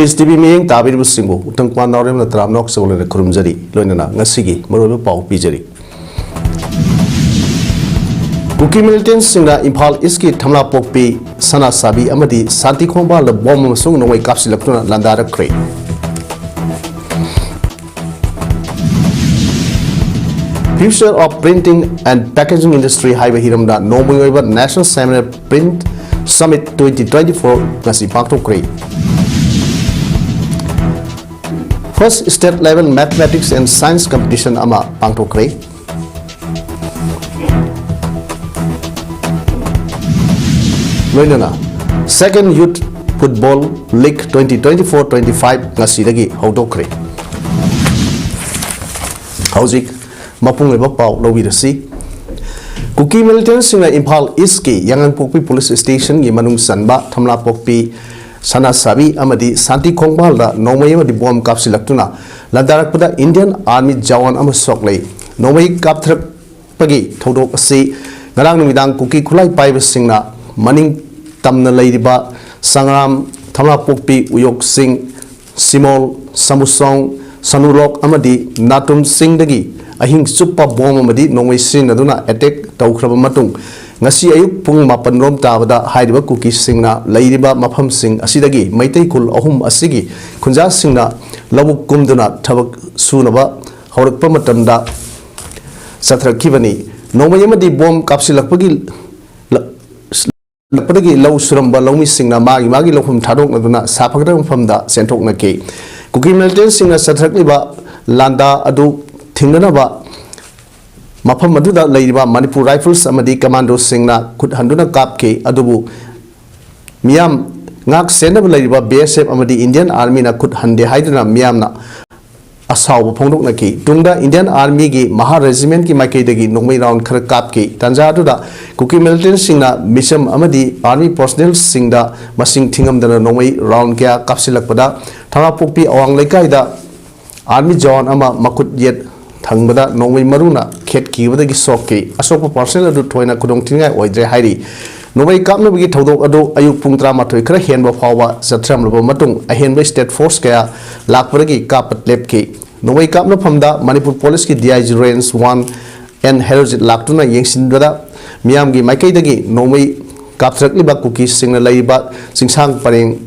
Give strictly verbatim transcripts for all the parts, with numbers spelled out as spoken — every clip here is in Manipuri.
ꯑꯦꯁ ꯇꯤ ꯚꯤ ꯃꯤꯠꯌꯦꯡ ꯇꯥꯕꯤꯔꯤꯕꯁꯤꯡꯕꯨ ꯎꯇꯪ ꯀ꯭ꯋꯥꯟ ꯅꯥꯎꯔꯦꯝꯅ ꯇꯔꯥꯝꯅ ꯑꯣꯛꯆꯕ ꯂꯣꯏꯅ ꯈꯨꯔꯨꯝꯖꯔꯤ꯫ ꯂꯣꯏꯅꯅ ꯉꯁꯤꯒꯤ ꯃꯔꯨꯑꯣꯏꯕ ꯄꯥꯎ ꯄꯤꯖꯔꯤ꯫ ꯀꯨꯀꯤ ꯃꯤꯂꯤꯇꯦꯟꯁꯤꯡꯅ ꯏꯝꯐꯥꯜ ꯏꯁꯀꯤ ꯊꯝꯂꯥꯄꯣꯛꯄꯤ, ꯁꯅꯥꯁꯥꯕꯤ ꯑꯃꯗꯤ ꯁꯥꯟꯇꯤ ꯈꯣꯡꯕꯥꯜꯗ ꯕꯣꯝ ꯑꯃꯁꯨꯡ ꯅꯣꯡꯃꯩ ꯀꯥꯞꯁꯤꯜꯂꯛꯇꯨꯅ ꯂꯥꯟꯗꯥꯔꯛꯈ꯭ꯔꯦ꯫ Future of Printing and Packaging Industry ꯍꯥꯏꯕ ꯍꯤꯔꯝꯗ ꯅꯣꯡꯃꯒꯤ ꯑꯣꯏꯕ National Seminar Print Summit twenty twenty-four ꯉꯁꯤ ꯄꯥꯡꯊꯣꯛꯈ꯭ꯔꯦ꯫ First State Level Mathematics and Science Competition ꯑꯃ ꯄꯥꯡꯊꯣꯛꯈ꯭ꯔꯦ꯫ ꯂꯣꯏꯅꯅ Second Youth Football League twenty twenty-four twenty-five ꯉꯁꯤꯗꯒꯤ ꯍꯧꯗꯣꯛꯈ꯭ꯔꯦ꯫ ꯍꯧꯖꯤꯛ ꯃꯄꯨꯡ ꯑꯣꯏꯕ ꯄꯥꯎ ꯂꯧꯕꯤꯔꯁꯤ꯫ ꯀꯨꯀꯤ ꯃꯤꯂꯤꯇꯦꯟꯁꯤꯡꯅ ꯏꯝꯐꯥꯜ ꯏꯁꯀꯤ ꯌꯥꯉꯥꯡꯄꯣꯛꯄꯤ ꯄꯨꯂꯤꯁ ꯁ꯭ꯇꯦꯁꯟꯒꯤ ꯃꯅꯨꯡ ꯆꯟꯕ ꯊꯝꯂꯥꯄꯣꯛꯄꯤ, ꯁꯅꯥꯁꯥꯕꯤ ꯑꯃꯗꯤ ꯁꯥꯟꯇꯤ ꯈꯣꯡꯕꯥꯜꯗ ꯅꯣꯡꯃꯩ ꯑꯃꯗꯤ ꯕꯣꯝ ꯀꯥꯞꯁꯤꯜꯂꯛꯇꯨꯅ ꯂꯥꯟꯗꯥꯔꯛꯄꯗ ꯏꯟꯗꯤꯌꯟ ꯑꯥꯔꯃꯤ ꯖꯋꯥꯟ ꯑꯃ ꯁꯣꯛꯂꯦ꯫ ꯅꯣꯡꯃꯩ ꯀꯥꯞꯊꯔꯛꯄꯒꯤ ꯊꯧꯗꯣꯛ ꯑꯁꯤ ꯉꯔꯥꯡ ꯅꯨꯃꯤꯗꯥꯡ ꯀꯨꯀꯤ ꯈꯨꯠꯂꯥꯏ ꯄꯥꯏꯕꯁꯤꯡꯅ ꯃꯅꯤꯡ ꯇꯝꯅ ꯂꯩꯔꯤꯕ ꯁꯪꯒ꯭ꯔꯥꯝ, ꯊꯝꯂꯥꯄꯣꯛꯄꯤ, ꯎꯌꯣꯛ ꯆꯤꯡ, ꯁꯤꯃꯣꯜ, ꯁꯃꯨꯁꯣꯡ, ꯁꯅꯨꯔꯣꯛ ꯑꯃꯗꯤ ꯅꯥꯇꯨꯝ ꯆꯤꯡꯗꯒꯤ ꯑꯍꯤꯡ ꯆꯨꯞꯄ ꯕꯣꯝ ꯑꯃꯗꯤ ꯅꯣꯡꯃꯩ ꯁꯤꯖꯤꯟꯅꯗꯨꯅ ꯑꯦꯇꯦꯛ ꯇꯧꯈ꯭ꯔꯕ ꯃꯇꯨꯡ, ꯉꯁꯤ ꯑꯌꯨꯛ ꯄꯨꯡ ꯃꯥꯄꯟ ꯔꯣꯝ ꯇꯥꯕꯗ ꯍꯥꯏꯔꯤꯕ ꯀꯨꯀꯤꯁꯤꯡꯅ ꯂꯩꯔꯤꯕ ꯃꯐꯝꯁꯤꯡ ꯑꯁꯤꯗꯒꯤ ꯃꯩꯇꯩ ꯈꯨꯜ ꯑꯍꯨꯝ ꯑꯁꯤꯒꯤ ꯈꯨꯟꯖꯥꯁꯤꯡꯅ ꯂꯧꯕꯨꯛ ꯀꯨꯝꯗꯨꯅ ꯊꯕꯛ ꯁꯨꯅꯕ ꯍꯧꯔꯛꯄ ꯃꯇꯝꯗ ꯆꯠꯊꯔꯛꯈꯤꯕꯅꯤ꯫ ꯅꯣꯡꯃꯩ ꯑꯃꯗꯤ ꯕꯣꯝ ꯀꯥꯞꯁꯤꯜꯂꯛꯄꯒꯤ ꯂ-, ꯂꯛꯄꯗꯒꯤ ꯂꯧ ꯁꯨꯔꯝꯕ ꯂꯧꯃꯤꯁꯤꯡꯅ ꯃꯥꯒꯤ ꯃꯥꯒꯤ ꯂꯧꯐꯝ ꯊꯥꯗꯣꯛꯅꯗꯨꯅ ꯁꯥꯐꯒꯗꯕ ꯃꯐꯝꯗ ꯆꯦꯟꯊꯣꯛꯅꯈꯤ꯫ ꯀꯨꯀꯤ ꯃꯤꯂꯤꯇꯦꯟꯁꯤꯡꯅ ꯆꯠꯊꯔꯛꯂꯤꯕ ꯂꯥꯟꯗꯥ ꯑꯗꯨ ꯊꯤꯡꯅꯅꯕ ꯃꯐꯝ ꯑꯗꯨꯗ ꯂꯩꯔꯤꯕ ꯃꯅꯤꯄꯨꯔ ꯔꯥꯏꯐꯜꯁ ꯑꯃꯗꯤ ꯀꯃꯥꯟꯗꯣꯁꯤꯡꯅ ꯈꯨꯠ ꯍꯟꯗꯨꯅ ꯀꯥꯞꯈꯤ, ꯑꯗꯨꯕꯨ ꯃꯤꯌꯥꯝ ꯉꯥꯛ ꯁꯦꯟꯅꯕ ꯂꯩꯔꯤꯕ ꯕꯤ ꯑꯦꯁ ꯑꯦꯐ ꯑꯃꯗꯤ ꯏꯟꯗꯤꯌꯟ ꯑꯥꯔꯃꯤꯅ ꯈꯨꯠ ꯍꯟꯗꯦ ꯍꯥꯏꯗꯨꯅ ꯃꯤꯌꯥꯝꯅ ꯑꯁꯥꯎꯕ ꯐꯣꯡꯗꯣꯛꯅꯈꯤ꯫ ꯇꯨꯡꯗ ꯏꯟꯗꯤꯌꯟ ꯑꯥꯔꯃꯤꯒꯤ ꯃꯍꯥ ꯔꯦꯖꯤꯃꯦꯟꯠꯀꯤ ꯃꯥꯏꯀꯩꯗꯒꯤ ꯅꯣꯡꯃꯩ ꯔꯥꯎꯟ ꯈꯔ ꯀꯥꯞꯈꯤ꯫ ꯇꯥꯟꯖꯥ ꯑꯗꯨꯗ ꯀꯨꯀꯤ ꯃꯤꯂꯤꯇꯦꯟꯁꯤꯡꯅ ꯃꯤꯆꯝ ꯑꯃꯗꯤ ꯑꯥꯔꯃꯤ ꯄꯔꯁꯣꯅꯦꯜꯁꯤꯡꯗ ꯃꯁꯤꯡ ꯊꯤꯉꯝꯗꯅ ꯅꯣꯡꯃꯩ ꯔꯥꯎꯟ ꯀꯌꯥ ꯀꯥꯞꯁꯤꯜꯂꯛꯄꯗ ꯊꯝꯂꯥꯄꯣꯛꯄꯤ ꯑꯋꯥꯡ ꯂꯩꯀꯥꯏꯗ ꯑꯥꯔꯃꯤ ꯖꯋꯥꯟ ꯑꯃ ꯃꯈꯨꯠ ꯌꯦꯠ ꯊꯪꯕꯗ ꯅꯣꯡꯃꯩ ꯃꯔꯨꯅ ꯈꯦꯠꯈꯤꯕꯗꯒꯤ ꯁꯣꯛꯈꯤ꯫ ꯑꯁꯣꯛꯄ ꯄꯥꯔꯁꯟ ꯑꯗꯨ ꯊꯣꯏꯅ ꯈꯨꯗꯣꯡꯊꯤꯅꯤꯡꯉꯥꯏ ꯑꯣꯏꯗ꯭ꯔꯦ ꯍꯥꯏꯔꯤ꯫ ꯅꯣꯡꯃꯩ ꯀꯥꯞꯅꯕꯒꯤ ꯊꯧꯗꯣꯛ ꯑꯗꯨ ꯑꯌꯨꯛ ꯄꯨꯡ ꯇꯔꯥꯃꯥꯊꯣꯏ ꯈꯔ ꯍꯦꯟꯕ ꯐꯥꯎꯕ ꯆꯠꯊꯔꯝꯂꯕ ꯃꯇꯨꯡ, ꯑꯍꯦꯟꯕ state force ꯀꯌꯥ ꯂꯥꯛꯄꯗꯒꯤ ꯀꯥꯞꯄ ꯂꯦꯞꯈꯤ꯫ ꯅꯣꯡꯃꯩ ꯀꯥꯞꯅꯐꯝꯗ ꯃꯅꯤꯄꯨꯔ ꯄꯨꯂꯤꯁꯀꯤ D I G Range one N Herojit ꯂꯥꯛꯇꯨꯅ ꯌꯦꯡꯁꯤꯟꯕꯗ, ꯃꯤꯌꯥꯝꯒꯤ ꯃꯥꯏꯀꯩꯗꯒꯤ ꯅꯣꯡꯃꯩ ꯀꯥꯞꯊꯔꯛꯂꯤꯕ ꯀꯨꯀꯤꯁꯤꯡꯅ ꯂꯩꯔꯤꯕ ꯆꯤꯡꯁꯥꯡ ꯄꯔꯦꯡ,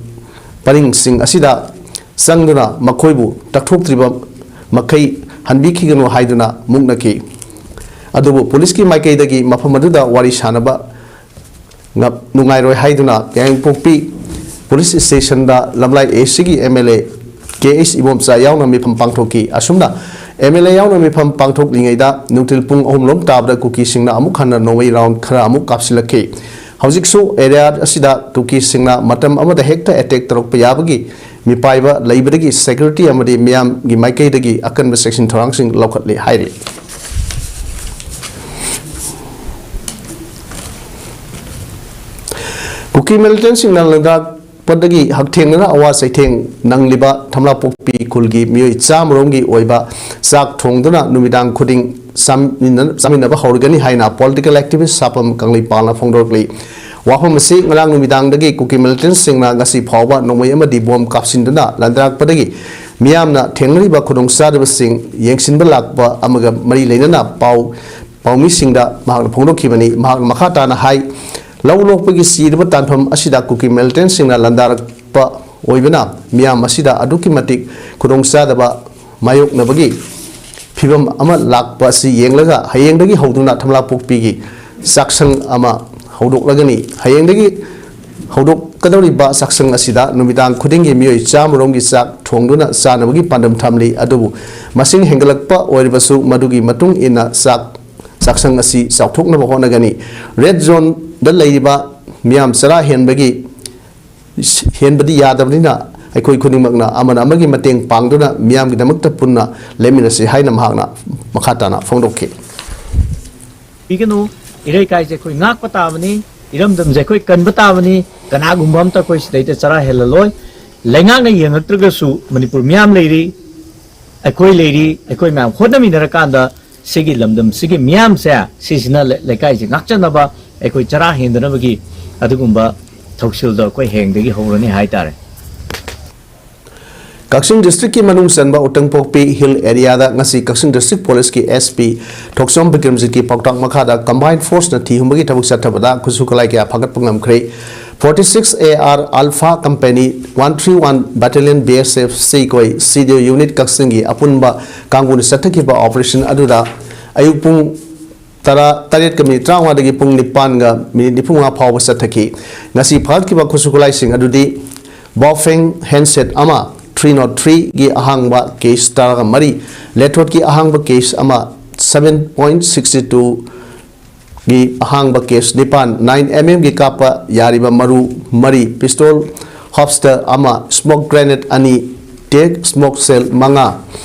ꯄꯔꯤꯡꯁꯤꯡ ꯑꯁꯤꯗ ꯆꯪꯗꯨꯅ ꯃꯈꯣꯏꯕꯨ ꯇꯛꯊꯣꯛꯇ꯭ꯔꯤꯕ ꯃꯈꯩ ꯍꯟꯕꯤꯈꯤꯒꯅꯨ ꯍꯥꯏꯗꯨꯅ ꯃꯨꯛꯅꯈꯤ꯫ ꯑꯗꯨꯕꯨ ꯄꯨꯂꯤꯁꯀꯤ ꯃꯥꯏꯀꯩꯗꯒꯤ ꯃꯐꯝ ꯑꯗꯨꯗ ꯋꯥꯔꯤ ꯁꯥꯅꯕ ꯉ-, ꯅꯨꯡꯉꯥꯏꯔꯣꯏ ꯍꯥꯏꯗꯨꯅ ꯌꯥꯏꯉꯪꯄꯣꯛꯄꯤ ꯄꯨꯂꯤꯁ ꯁ꯭ꯇꯦꯁꯟꯗ ꯂꯝꯂꯥꯏ A C ꯒꯤ M L A K H Ibomcha ꯌꯥꯎꯅ ꯃꯤꯐꯝ ꯄꯥꯡꯊꯣꯛꯈꯤ꯫ ꯑꯁꯨꯝꯅ M L A ꯌꯥꯎꯅ ꯃꯤꯐꯝ ꯄꯥꯡꯊꯣꯛꯂꯤꯉꯩꯗ ꯅꯨꯡꯊꯤꯜ ꯄꯨꯡ ꯑꯍꯨꯝ ꯂꯣꯝ ꯇꯥꯕꯗ ꯀꯨꯀꯤꯁꯤꯡꯅ ꯑꯃꯨꯛ ꯍꯟꯅ ꯅꯣꯡꯃꯩ round ꯈꯔ ꯑꯃꯨꯛ ꯀꯥꯞꯁꯤꯜꯂꯛꯈꯤ꯫ ꯍꯧꯖꯤꯛꯁꯨ area ꯑꯁꯤꯗ ꯀꯨꯀꯤꯁꯤꯡꯅ ꯃꯇꯝ ꯑꯃꯗ ꯍꯦꯛꯇ attack ꯇꯧꯔꯛꯄ ꯌꯥꯕꯒꯤ ꯃꯤꯄꯥꯏꯕ ꯂꯩꯕꯗꯒꯤ security ꯑꯃꯗꯤ ꯃꯤꯌꯥꯝꯒꯤ ꯃꯥꯏꯀꯩꯗꯒꯤ ꯑꯀꯟꯕ ꯆꯦꯛꯁꯤꯟ ꯊꯧꯔꯥꯡꯁꯤꯡ ꯂꯧꯈꯠꯂꯤ ꯍꯥꯏꯔꯤ꯫ ꯀꯨꯀꯤ militantꯁꯤꯡꯅ ꯂꯥꯟꯗꯥꯔꯛꯄꯗꯒꯤ ꯍꯛꯊꯦꯡꯅꯅ ꯑꯋꯥ ꯆꯩꯊꯦꯡ ꯅꯪꯂꯤꯕ ꯊꯝꯂꯥꯄꯣꯛꯄꯤ ꯈꯨꯜꯒꯤ ꯃꯤꯑꯣꯏ ꯆꯥꯝꯃꯔꯣꯝꯒꯤ ꯑꯣꯏꯕ ꯆꯥꯛ ꯊꯣꯡꯗꯨꯅ ꯅꯨꯃꯤꯗꯥꯡ ꯈꯨꯗꯤꯡ ꯆꯥꯃꯤꯟꯅ-, ꯆꯥꯃꯤꯟꯅꯕ ꯍꯧꯔꯒꯅꯤ ꯍꯥꯏꯅ political activist ꯁꯥꯄꯝ ꯀꯪꯂꯩꯄꯥꯜꯅ ꯐꯣꯡꯗꯣꯔꯛꯂꯤ꯫ ꯋꯥꯐꯝ ꯑꯁꯤ ꯉꯔꯥꯡ ꯅꯨꯃꯤꯗꯥꯡꯗꯒꯤ ꯀꯨꯀꯤ militantꯁꯤꯡꯅ ꯉꯁꯤ ꯐꯥꯎꯕ ꯅꯣꯡꯃꯩ ꯑꯃꯗꯤ bomb ꯀꯥꯞꯁꯤꯟꯗꯨꯅ ꯂꯥꯟꯗꯥꯔꯛꯄꯗꯒꯤ ꯃꯤꯌꯥꯝꯅ ꯊꯦꯡꯅꯔꯤꯕ ꯈꯨꯗꯣꯡꯆꯥꯗꯕꯁꯤꯡ ꯌꯦꯡꯁꯤꯟꯕ ꯂꯥꯛꯄ ꯑꯃꯒ ꯃꯔꯤ ꯂꯩꯅꯅ ꯄꯥꯎ ꯄꯥꯎꯃꯤꯁꯤꯡꯗ ꯃꯍꯥꯛꯅ ꯐꯣꯡꯗꯣꯛꯈꯤꯕꯅꯤ꯫ ꯃꯍꯥꯛꯅ ꯃꯈꯥ ꯇꯥꯅ ꯍꯥꯏ, ꯂꯧ ꯂꯣꯛꯄꯒꯤ ꯁꯤꯔꯕ ꯇꯥꯟꯐꯝ ꯑꯁꯤꯗ ꯀꯨꯀꯤ militantꯁꯤꯡꯅ ꯂꯥꯟꯗꯥꯔꯛꯄ ꯑꯣꯏꯕꯅ ꯃꯤꯌꯥꯝ ꯑꯁꯤꯗ ꯑꯗꯨꯛꯀꯤ ꯃꯇꯤꯛ ꯈꯨꯗꯣꯡꯆꯥꯗꯕ ꯃꯥꯌꯣꯛꯅꯕꯒꯤ ꯐꯤꯕꯝ ꯑꯃ ꯂꯥꯛꯄ ꯑꯁꯤ ꯌꯦꯡꯂꯒ ꯍꯌꯦꯡꯗꯒꯤ ꯍꯧꯗꯨꯅ ꯊꯝꯂꯥꯄꯣꯛꯄꯤꯒꯤ ꯆꯥꯛꯁꯪ ꯑꯃ ꯍꯧꯗꯣꯛꯂꯒꯅꯤ꯫ ꯍꯌꯦꯡꯗꯒꯤ ꯍꯧꯗꯣꯛꯀꯗꯧꯔꯤꯕ ꯆꯥꯛꯁꯪ ꯑꯁꯤꯗ ꯅꯨꯃꯤꯗꯥꯡ ꯈꯨꯗꯤꯡꯒꯤ ꯃꯤꯑꯣꯏ ꯆꯥꯝꯃꯔꯣꯝꯒꯤ ꯆꯥꯛ ꯊꯣꯡꯗꯨꯅ ꯆꯥꯅꯕꯒꯤ ꯄꯥꯟꯗꯝ ꯊꯝꯂꯤ꯫ ꯑꯗꯨꯕꯨ ꯃꯁꯤꯡ ꯍꯦꯟꯒꯠꯂꯛꯄ ꯑꯣꯏꯔꯕꯁꯨ ꯃꯗꯨꯒꯤ ꯃꯇꯨꯡ ꯏꯟꯅ ꯆꯥꯛ, ꯆꯥꯛꯁꯪ ꯑꯁꯤ ꯆꯥꯎꯊꯣꯛꯅꯕ ꯍꯣꯠꯅꯒꯅꯤ꯫ Red zoneꯗ ꯂꯩꯔꯤꯕ ꯃꯤꯌꯥꯝ ꯆꯔꯥ ꯍꯦꯟꯕꯒꯤ ꯍꯦꯟꯕꯗꯤ ꯌꯥꯗꯕꯅꯤꯅ ꯑꯩꯈꯣꯏ ꯈꯨꯗꯤꯡꯃꯛꯅ ꯑꯃꯅ ꯑꯃꯒꯤ ꯃꯇꯦꯡ ꯄꯥꯡꯗꯨꯅ ꯃꯤꯌꯥꯝꯒꯤꯗꯃꯛꯇ ꯄꯨꯟꯅ ꯂꯦꯞꯃꯤꯟꯅꯁꯤ ꯍꯥꯏꯅ ꯃꯍꯥꯛꯅ ꯃꯈꯥ ꯇꯥꯅ ꯐꯣꯡꯗꯣꯛꯈꯤ꯫ ꯄꯤꯒꯅꯨ꯫ ꯏꯔꯩꯀꯥꯏꯁꯦ ꯑꯩꯈꯣꯏ ꯉꯥꯛꯄ ꯇꯥꯕꯅꯤ, ꯏꯔꯝꯗꯝꯁꯦ ꯑꯩꯈꯣꯏ ꯀꯟꯕ ꯇꯥꯕꯅꯤ꯫ ꯀꯅꯥꯒꯨꯝꯕ ꯑꯝꯇ ꯑꯩꯈꯣꯏ ꯁꯤꯗꯩꯗ ꯆꯔꯥ ꯍꯦꯜꯂꯜꯂꯣꯏ꯫ ꯂꯩꯉꯥꯛꯅ ꯌꯦꯡꯉꯛꯇ꯭ꯔꯒꯁꯨ ꯃꯅꯤꯄꯨꯔ ꯃꯤꯌꯥꯝ ꯂꯩꯔꯤ, ꯑꯩꯈꯣꯏ ꯂꯩꯔꯤ, ꯑꯩꯈꯣꯏ ꯃꯌꯥꯝ ꯍꯣꯠꯅꯃꯤꯟꯅꯔꯀꯥꯟꯗ ꯁꯤꯒꯤ ꯂꯝꯗꯝ ꯁꯤꯒꯤ ꯃꯤꯌꯥꯝꯁꯦ ꯁꯤꯁꯤꯅ ꯂꯩ-, ꯂꯩꯀꯥꯏꯁꯦ ꯉꯥꯛꯆꯅꯕ ꯑꯩꯈꯣꯏ ꯆꯔꯥ ꯍꯦꯟꯗꯅꯕꯒꯤ ꯑꯗꯨꯒꯨꯝꯕ ꯊꯧꯁꯤꯜꯗꯣ ꯑꯩꯈꯣꯏ ꯍꯌꯦꯡꯗꯒꯤ ꯍꯧꯔꯅꯤ ꯍꯥꯏꯇꯥꯔꯦ꯫ ꯀꯛꯆꯤꯡ ꯗꯤꯁꯇ꯭ꯔꯤꯛꯀꯤ ꯃꯅꯨꯡ ꯆꯟꯕ ꯎꯇꯪꯄꯣꯛꯄꯤ ꯍꯤꯜ ꯑꯦꯔꯤꯌꯥꯗ ꯉꯁꯤ ꯀꯛꯆꯤꯡ ꯗꯤꯁꯇ꯭ꯔꯤꯛ ꯄꯨꯂꯤꯁꯀꯤ ꯑꯦꯁ ꯄꯤ ꯊꯣꯛꯆꯣꯝ ꯕꯤꯀ꯭ꯔꯝꯖꯤꯠꯀꯤ ꯄꯥꯎꯇꯥꯛ ꯃꯈꯥꯗ ꯀꯝꯕꯥꯏꯟ ꯐꯣꯔꯁꯅ ꯊꯤ ꯍꯨꯝꯕꯒꯤ ꯊꯕꯛ ꯆꯠꯊꯕꯗ ꯈꯨꯠꯁꯨ ꯈꯨꯠꯂꯥꯏ ꯀꯌꯥ ꯐꯥꯒꯠꯄ ꯉꯝꯈ꯭ꯔꯦ꯫ Forty six A R alpha company one three one battalion B S F ꯁꯤꯀꯣꯏ ꯁꯤꯗꯤꯑꯣ ꯌꯨꯅꯤꯠ ꯀꯛꯆꯤꯡꯒꯤ ꯑꯄꯨꯟꯕ ꯀꯥꯡꯕꯨꯅ ꯆꯠꯊꯈꯤꯕ ꯑꯣꯄꯔꯦꯁꯟ ꯑꯗꯨꯗ ꯑꯌꯨꯛ ꯄꯨꯡ ꯇꯔꯥ, ꯇꯔꯦꯠꯀ ꯃꯤꯅꯤꯠ ꯇꯔꯥꯃꯉꯥꯗꯒꯤ ꯄꯨꯡ ꯅꯤꯄꯥꯟꯒ ꯃꯤꯅꯤꯠ ꯅꯤꯐꯨꯃꯉꯥ ꯐꯥꯎꯕ ꯆꯠꯊꯈꯤ꯫ ꯉꯁꯤ ꯐꯥꯒꯠꯈꯤꯕ ꯈꯨꯠꯁꯨ ꯈꯨꯠꯂꯥꯏꯁꯤꯡ ꯑꯗꯨꯗꯤ ꯕꯥꯑꯣꯐꯦꯡ ꯍꯦꯟꯁꯦꯠ ꯑꯃ, ꯊ꯭ꯔꯤ ꯅꯣꯠ ꯊ꯭ꯔꯤꯒꯤ ꯑꯍꯥꯡꯕ ꯀꯦꯁ ꯇꯔꯥꯒ ꯃꯔꯤ, ꯂꯦꯊꯣꯠꯀꯤ ꯑꯍꯥꯡꯕ ꯀꯦꯁ ꯑꯃ, ꯁꯚꯦꯟ ꯄꯣꯏꯟꯠ ꯁꯤꯛꯁꯇꯤ ꯇꯨꯒꯤ ꯑꯍꯥꯡꯕ ꯀꯦꯁ ꯅꯤꯄꯥꯟ, ꯅꯥꯏꯟ ꯑꯦꯝ ꯑꯦꯝꯒꯤ ꯀꯥꯞꯄ ꯌꯥꯔꯤꯕ ꯃꯔꯨ ꯃꯔꯤ, ꯄꯤꯁꯇꯣꯜ ꯍꯣꯞꯁꯇꯔ ꯑꯃ, ꯁ꯭ꯃꯣꯛ ꯒ꯭ꯔꯦꯅꯦꯗ ꯑꯅꯤ, ꯇꯦꯛ ꯁ꯭ꯃꯣꯛ ꯁꯦꯜ ꯃꯉꯥ,